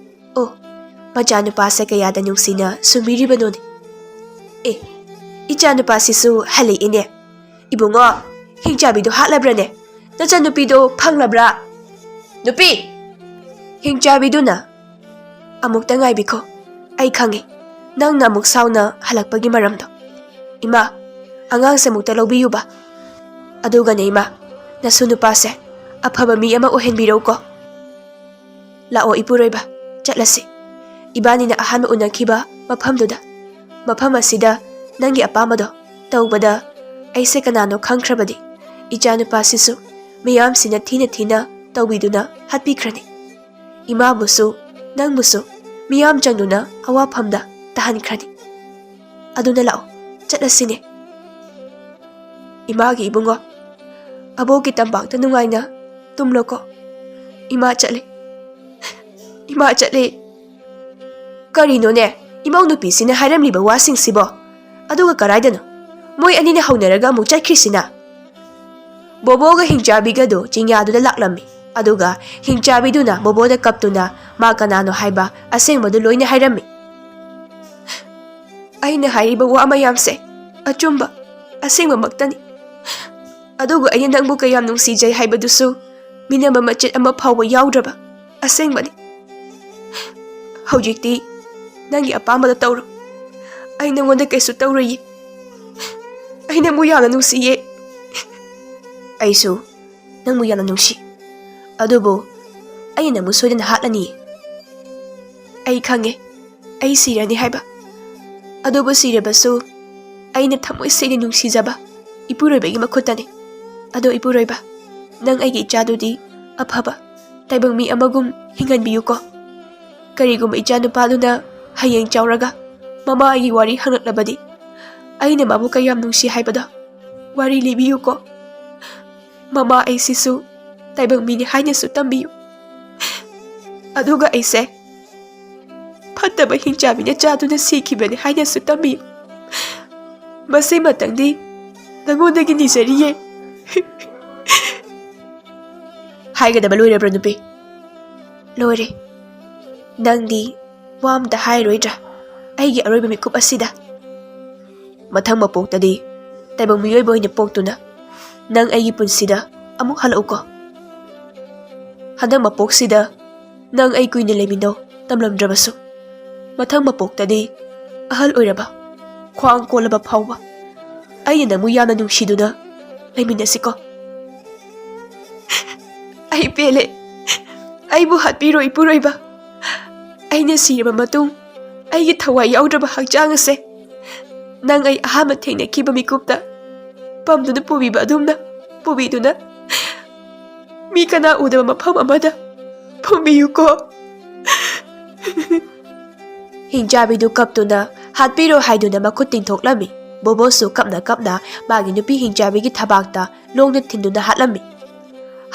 ꯑꯣ, ꯃꯆꯥꯅꯨꯄꯥꯁꯦ ꯀꯌꯥꯗ ꯅꯨꯡꯁꯤꯅ ꯁꯨꯝꯕꯤꯔꯤꯕꯅꯣꯅꯦ꯫ ꯑꯦ, ꯏꯆꯥꯅꯨꯄꯥꯁꯤꯁꯨ ꯍꯜꯂꯛꯏꯅꯦ꯫ ꯏꯕꯨꯡꯉꯣ, ꯍꯤꯡꯆꯥꯕꯤꯗꯣ ꯍꯥꯠꯂꯕ꯭ꯔꯅꯦ? ꯅꯆꯟꯅꯨꯄꯤꯗꯣ ꯐꯪꯂꯕ꯭ꯔꯥ? ꯅꯨꯄꯤ!" ꯍꯤꯡꯆꯥꯕꯤꯗꯨꯅ, "ꯑꯃꯨꯛꯇ ꯉꯥꯏꯕꯤꯈꯣ, ꯑꯩ ꯈꯪꯉꯤ ꯅꯪꯅ ꯑꯃꯨꯛ ꯁꯥꯎꯅ ꯍꯜꯂꯛꯄꯒꯤ ꯃꯔꯝꯗꯣ꯫ ꯏꯃꯥ, ꯑꯉꯥꯡꯁꯦ ꯑꯃꯨꯛꯇ ꯂꯧꯕꯤꯌꯨꯕ, ꯑꯗꯨꯒꯅꯦ ꯏꯃꯥ, ꯅꯁꯨ ꯅꯨꯄꯥꯁꯦ ꯑꯐꯕ ꯃꯤ ꯑꯃ ꯑꯣꯏꯍꯟꯕꯤꯔꯧꯀꯣ꯫ ꯂꯥꯛꯑꯣ ꯏꯄꯨꯔꯣꯏꯕ, ꯆꯠꯂꯁꯤ꯫ ꯏꯕꯥꯅꯤꯅ ꯑꯍꯥꯟꯕ ꯎꯅꯈꯤꯕ ꯃꯐꯝꯗꯨꯗ, ꯃꯐꯝ ꯑꯁꯤꯗ ꯅꯪꯒꯤ ꯑꯄꯥꯝꯕꯗꯣ ꯇꯧꯕꯗ ꯑꯩꯁꯦ ꯀꯅꯥꯅꯣ ꯈꯪꯈ꯭ꯔꯕꯗꯤ ꯏꯆꯥꯅꯨꯄꯥꯁꯤꯁꯨ ꯃꯤꯌꯥꯝꯁꯤꯅ ꯊꯤꯅ ꯊꯤꯅ ꯇꯧꯕꯤꯗꯨꯅ ꯍꯥꯠꯄꯤꯈ꯭ꯔꯅꯤ꯫ ꯏꯃꯥꯕꯨꯁꯨ ꯅꯪꯕꯨꯁꯨ ꯃꯤꯌꯥꯝ ꯆꯪꯗꯨꯅ ꯑꯋꯥꯐꯝꯗ ꯇꯥꯍꯟꯈ꯭ꯔꯅꯤ꯫ ꯑꯗꯨꯅ ꯂꯥꯛꯑꯣ, ꯆꯠꯂꯁꯤꯅꯦ꯫" "ꯏꯃꯥꯒꯤ ꯏꯕꯨꯡꯉꯣ, ꯑꯕꯣꯛꯀꯤ ꯇꯝꯄꯥꯛꯇ ꯅꯨꯡꯉꯥꯏꯅ ꯇꯨꯝꯂꯣꯀꯣ꯫ ꯏꯃꯥ ꯆꯠꯂꯦ, ꯏꯃꯥ ꯆꯠꯂꯦ꯫" "ꯀꯔꯤꯅꯣꯅꯦ, ꯏꯃꯧ ꯅꯨꯄꯤꯁꯤꯅ ꯍꯥꯏꯔꯝꯂꯤꯕ ꯋꯥꯁꯤꯡꯁꯤꯕꯣ? ꯑꯗꯨꯒ ꯀꯔꯥꯏꯗꯅꯣ ꯃꯣꯏ ꯑꯅꯤꯅ ꯍꯧꯅꯔꯒ ꯑꯃꯨꯛ ꯆꯠꯈ꯭ꯔꯤꯁꯤꯅ?" ꯕꯣꯕꯣꯒ ꯍꯤꯡꯆꯥꯕꯤꯒꯗꯨ ꯆꯤꯡꯌꯥꯗꯨꯗ ꯂꯥꯛꯂꯝꯃꯤ꯫ ꯑꯗꯨꯒ ꯍꯤꯡꯆꯥꯕꯤꯗꯨꯅ ꯕꯣꯕꯣꯗ ꯀꯞꯇꯨꯅ ꯃꯥ ꯀꯅꯥꯅꯣ ꯍꯥꯏꯕ ꯑꯁꯦꯡꯕꯗꯨ ꯂꯣꯏꯅ ꯍꯥꯏꯔꯝꯃꯤ꯫ "ꯑꯩꯅ ꯍꯥꯏꯔꯤꯕ ꯋꯥ ꯃꯌꯥꯝꯁꯦ ꯑꯆꯨꯝꯕ, ꯑꯁꯦꯡꯕꯃꯛꯇꯅꯤ꯫ ꯑꯗꯨꯒ ꯑꯩꯅ ꯅꯪꯕꯨ ꯀꯌꯥꯝ ꯅꯨꯡꯁꯤꯖꯩ ꯍꯥꯏꯕꯗꯨꯁꯨ ꯃꯤꯅꯝꯕ ꯃꯆꯦꯠ ꯑꯃ ꯐꯥꯎꯕ ꯌꯥꯎꯗ꯭ꯔꯕ ꯑꯁꯦꯡꯕꯅꯤ꯫ ꯍꯧꯖꯤꯛꯇꯤ ꯅꯪꯒꯤ ꯑꯄꯥꯝꯕꯗꯣ ꯇꯧꯔꯣ꯫ ꯑꯩ ꯅꯪꯉꯣꯟꯗ ꯀꯩꯁꯨ ꯇꯧꯔꯣꯏꯌꯦ꯫ ꯑꯩ ꯅꯪꯕꯨ ꯌꯥꯝꯅ ꯅꯨꯡꯁꯤꯌꯦ꯫" "ꯑꯩꯁꯨ ꯅꯪꯕꯨ ꯌꯥꯝꯅ ꯅꯨꯡꯁꯤ꯫ ꯑꯗꯨꯕꯨ ꯑꯩꯅ ꯅꯪꯕꯨ ꯁꯣꯏꯗꯅ ꯍꯥꯠꯂꯅꯤ꯫ ꯑꯩ ꯈꯪꯉꯦ, ꯑꯩ ꯁꯤꯔꯅꯤ ꯍꯥꯏꯕ꯫ ꯑꯗꯨꯕꯨ ꯁꯤꯔꯕꯁꯨ ꯑꯩꯅ ꯊꯃꯣꯏ ꯁꯦꯡꯅ ꯅꯨꯡꯁꯤꯖꯕ ꯏꯄꯨꯔꯣꯏꯕꯒꯤ ꯃꯈꯨꯠꯇꯅꯤ꯫ ꯑꯗꯣ ꯏꯄꯨꯔꯣꯏꯕ, ꯅꯪ ꯑꯩꯒꯤ ꯏꯆꯥꯗꯨꯗꯤ ꯑꯐꯕ ꯇꯥꯏꯕꯪ ꯃꯤ ꯑꯃꯒꯨꯝ ꯍꯤꯡꯍꯟꯕꯤꯌꯨꯀꯣ꯫ ꯀꯔꯤꯒꯨꯝꯕ ꯏꯆꯥ ꯅꯨꯄꯥꯗꯨꯅ ꯍꯌꯦꯡ ꯆꯥꯎꯔꯒ ꯃꯃꯥꯒꯤ ꯋꯥꯔꯤ ꯍꯪꯂꯛꯂꯕꯗꯤ ꯑꯩꯅ ꯃꯥꯕꯨ ꯀꯌꯥꯝ ꯅꯨꯡꯁꯤ ꯍꯥꯏꯕꯗꯣ ꯋꯥꯔꯤ ꯂꯤꯕꯤꯌꯨꯀꯣ꯫ ꯃꯃꯥ ꯑꯩꯁꯤꯁꯨ ꯇꯥꯏꯕꯪ ꯃꯤꯅꯤ ꯍꯥꯏꯅꯁꯨ ꯇꯝꯕꯤꯌꯨ꯫ ꯑꯗꯨꯒ ꯑꯩꯁꯦ ꯐꯠꯇꯕ ꯍꯤꯡꯆꯥꯕꯤꯅ ꯆꯥꯗꯨꯅ ꯁꯤꯈꯤꯕꯅꯤ ꯍꯥꯏꯅꯁꯨ ꯇꯝꯕꯤꯌꯨ꯫ ꯃꯁꯤꯃꯇꯪꯗꯤ ꯅꯉꯣꯟꯗꯒꯤ ꯅꯤꯖꯔꯤꯌꯦ꯫" "ꯍꯥꯏꯒꯗꯕ ꯂꯣꯏꯔꯕ꯭ꯔꯥ ꯅꯨꯄꯤ?" "ꯂꯣꯏꯔꯦ꯫ ꯅꯪꯗꯤ ꯋꯥ ꯑꯝꯇ ꯍꯥꯏꯔꯣꯏꯗ꯭ꯔꯥ ꯑꯩꯒꯤ ꯑꯔꯣꯏꯕ ꯃꯤꯀꯨꯞ ꯑꯁꯤꯗ? ꯃꯊꯪ ꯃꯄꯣꯛꯇꯗꯤ ꯇꯥꯏꯕꯪ ꯃꯤꯑꯣꯏꯕ ꯑꯣꯏꯅ ꯄꯣꯛꯇꯨꯅ ꯅꯪ ꯑꯩꯒꯤ ꯄꯨꯟꯁꯤꯗ ꯑꯃꯨꯛ ꯍꯜꯂꯛꯎꯀꯣ꯫ ꯍꯟꯗꯛ ꯃꯄꯣꯛꯁꯤꯗ ꯅꯪ ꯑꯩ ꯀꯨꯏꯅ ꯂꯩꯃꯤꯟꯅꯧ ꯇꯝꯂꯝꯗ꯭ꯔꯕꯁꯨ, ꯃꯊꯪ ꯃꯄꯣꯛꯇꯗꯤ ꯑꯍꯜ ꯑꯣꯏꯔꯕ, ꯈ꯭ꯋꯥꯡ ꯀꯣꯜꯂꯕ ꯐꯥꯎꯕ ꯑꯩꯅ ꯅꯪꯕꯨ ꯌꯥꯝꯅ ꯅꯨꯡꯁꯤꯗꯨꯅ ꯂꯩꯃꯤꯟꯅꯁꯤꯀꯣ꯫ ꯑꯩ ꯄꯦꯜꯂꯦ꯫ ꯑꯩꯕꯨ ꯍꯥꯠꯄꯤꯔꯣ ꯏꯄꯨꯔꯣꯏꯕ꯫ ꯑꯩꯅ ꯁꯤꯔꯕ ꯃꯇꯨꯡ ꯑꯩꯒꯤ ꯊꯋꯥꯏ ꯌꯥꯎꯗ꯭ꯔꯕ ꯍꯛꯆꯥꯡ ꯑꯁꯦ ꯅꯪ ꯑꯩ ꯑꯍꯥꯟꯕ ꯊꯦꯡꯅꯈꯤꯕ ꯃꯤꯀꯨꯞꯇ ꯄꯝꯗꯨꯅ ꯄꯨꯕꯤꯕ ꯑꯗꯨꯝꯅ ꯄꯨꯕꯤꯗꯨꯅ ꯃꯤ ꯀꯅꯥ ꯎꯗꯕ ꯃꯐꯝ ꯑꯃꯗ ꯐꯨꯝꯕꯤꯌꯨꯀꯣ꯫ ꯍꯤꯡꯆꯥꯕꯤꯗꯨ ꯀꯞꯇꯨꯅ ꯍꯥꯠꯄꯤꯔꯣ ꯍꯥꯏꯗꯨꯅ ꯃꯈꯨꯠ ꯇꯤꯡꯊꯣꯛꯂꯝꯃꯤ꯫ ꯕꯣꯕꯣꯁꯨ ꯀꯞꯅ ꯀꯞꯅ ꯃꯥꯒꯤ ꯅꯨꯄꯤ ꯍꯤꯡꯆꯥꯕꯤꯒꯤ ꯊꯕꯥꯛꯇ ꯂꯣꯡꯅ ꯊꯤꯟꯗꯨꯅ ꯍꯥꯠꯂꯝꯃꯤ꯫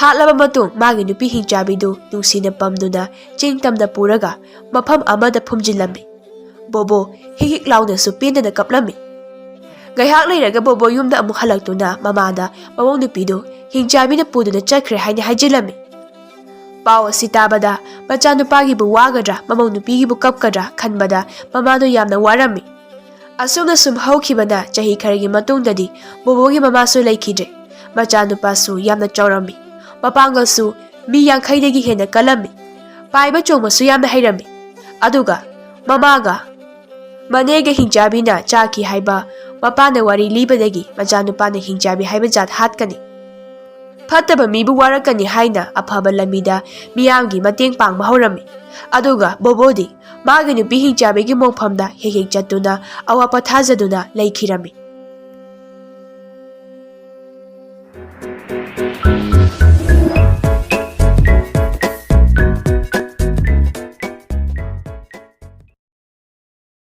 ꯍꯥꯠꯂꯕ ꯃꯇꯨꯡ ꯃꯥꯒꯤ ꯅꯨꯄꯤ ꯍꯤꯡꯆꯥꯕꯤꯗꯨ ꯅꯨꯡꯁꯤꯅ ꯄꯝꯗꯨꯅ ꯆꯤꯡ ꯇꯝꯅ ꯄꯨꯔꯒ ꯃꯐꯝ ꯑꯃꯗ ꯐꯨꯝꯖꯤꯜꯂꯝꯃꯤ꯫ ꯕꯣꯕꯣ ꯍꯤꯛ ꯍꯤꯛ ꯂꯥꯎꯅꯁꯨ ꯄꯦꯟꯗꯅ ꯀꯞꯂꯝꯃꯤ꯫ ꯉꯥꯏꯍꯥꯛ ꯂꯩꯔꯒ ꯕꯣꯕꯣ ꯌꯨꯝꯗ ꯑꯃꯨꯛ ꯍꯜꯂꯛꯇꯨꯅ ꯃꯃꯥꯗ ꯃꯃꯧ ꯅꯨꯄꯤꯗꯨ ꯍꯤꯡꯆꯥꯕꯤꯅ ꯄꯨꯗꯨꯅ ꯆꯠꯈ꯭ꯔꯦ ꯍꯥꯏꯅ ꯍꯥꯏꯖꯤꯜꯂꯝꯃꯤ꯫ ꯄꯥꯎ ꯑꯁꯤ ꯇꯥꯕꯗ ꯃꯆꯥꯅꯨꯄꯥꯒꯤꯕꯨ ꯋꯥꯒꯗ꯭ꯔꯥ, ꯃꯃꯧ ꯅꯨꯄꯤꯒꯤꯕꯨ ꯀꯞꯀꯗ꯭ꯔꯥ ꯈꯟꯕꯗ ꯃꯃꯥꯗꯣ ꯌꯥꯝꯅ ꯋꯥꯔꯝꯃꯤ꯫ ꯑꯁꯨꯝꯅ ꯁꯨꯝ ꯍꯧꯈꯤꯕꯅ ꯆꯍꯤ ꯈꯔꯒꯤ ꯃꯇꯨꯡꯗꯗꯤ ꯕꯣꯕꯣꯒꯤ ꯃꯃꯥꯁꯨ ꯂꯩꯈꯤꯗ꯭ꯔꯦ꯫ ꯃꯆꯥꯅꯨꯄꯥꯁꯨ ꯌꯥꯝꯅ ꯆꯥꯎꯔꯝꯃꯤ꯫ ꯃꯄꯥꯡꯒꯜꯁꯨ ꯃꯤ ꯌꯥꯡꯈꯩꯗꯒꯤ ꯍꯦꯟꯅ ꯀꯜꯂꯝꯃꯤ꯫ ꯄꯥꯏꯕ ꯆꯣꯡꯕꯁꯨ ꯌꯥꯝꯅ ꯍꯩꯔꯝꯃꯤ꯫ ꯑꯗꯨꯒ ꯃꯃꯥꯒ ꯃꯅꯦꯒ ꯍꯤꯡꯆꯥꯕꯤꯅ ꯆꯥꯈꯤ ꯍꯥꯏꯕ ꯃꯄꯥꯅ ꯋꯥꯔꯤ ꯂꯤꯕꯗꯒꯤ ꯃꯆꯥꯅꯨꯄꯥꯅ ꯍꯤꯡꯆꯥꯕꯤ ꯍꯥꯏꯕ ꯖꯥꯠ ꯍꯥꯠꯀꯅꯤ, ꯐꯠꯇꯕ ꯃꯤꯕꯨ ꯋꯥꯔꯛꯀꯅꯤ ꯍꯥꯏꯅ ꯑꯐꯕ ꯂꯝꯕꯤꯗ ꯃꯤꯌꯥꯝꯒꯤ ꯃꯇꯦꯡ ꯄꯥꯡꯕ ꯍꯧꯔꯝꯃꯤ꯫ ꯑꯗꯨꯒ ꯕꯣꯕꯣꯗꯤ ꯃꯥꯒꯤ ꯅꯨꯄꯤ ꯍꯤꯡꯆꯥꯕꯤꯒꯤ ꯃꯣꯡꯐꯝꯗ ꯍꯦꯛ ꯍꯦꯛ ꯆꯠꯇꯨꯅ ꯑꯋꯥ ꯄꯣꯊꯥꯖꯗꯨꯅ ꯂꯩꯈꯤꯔꯝꯃꯤ꯫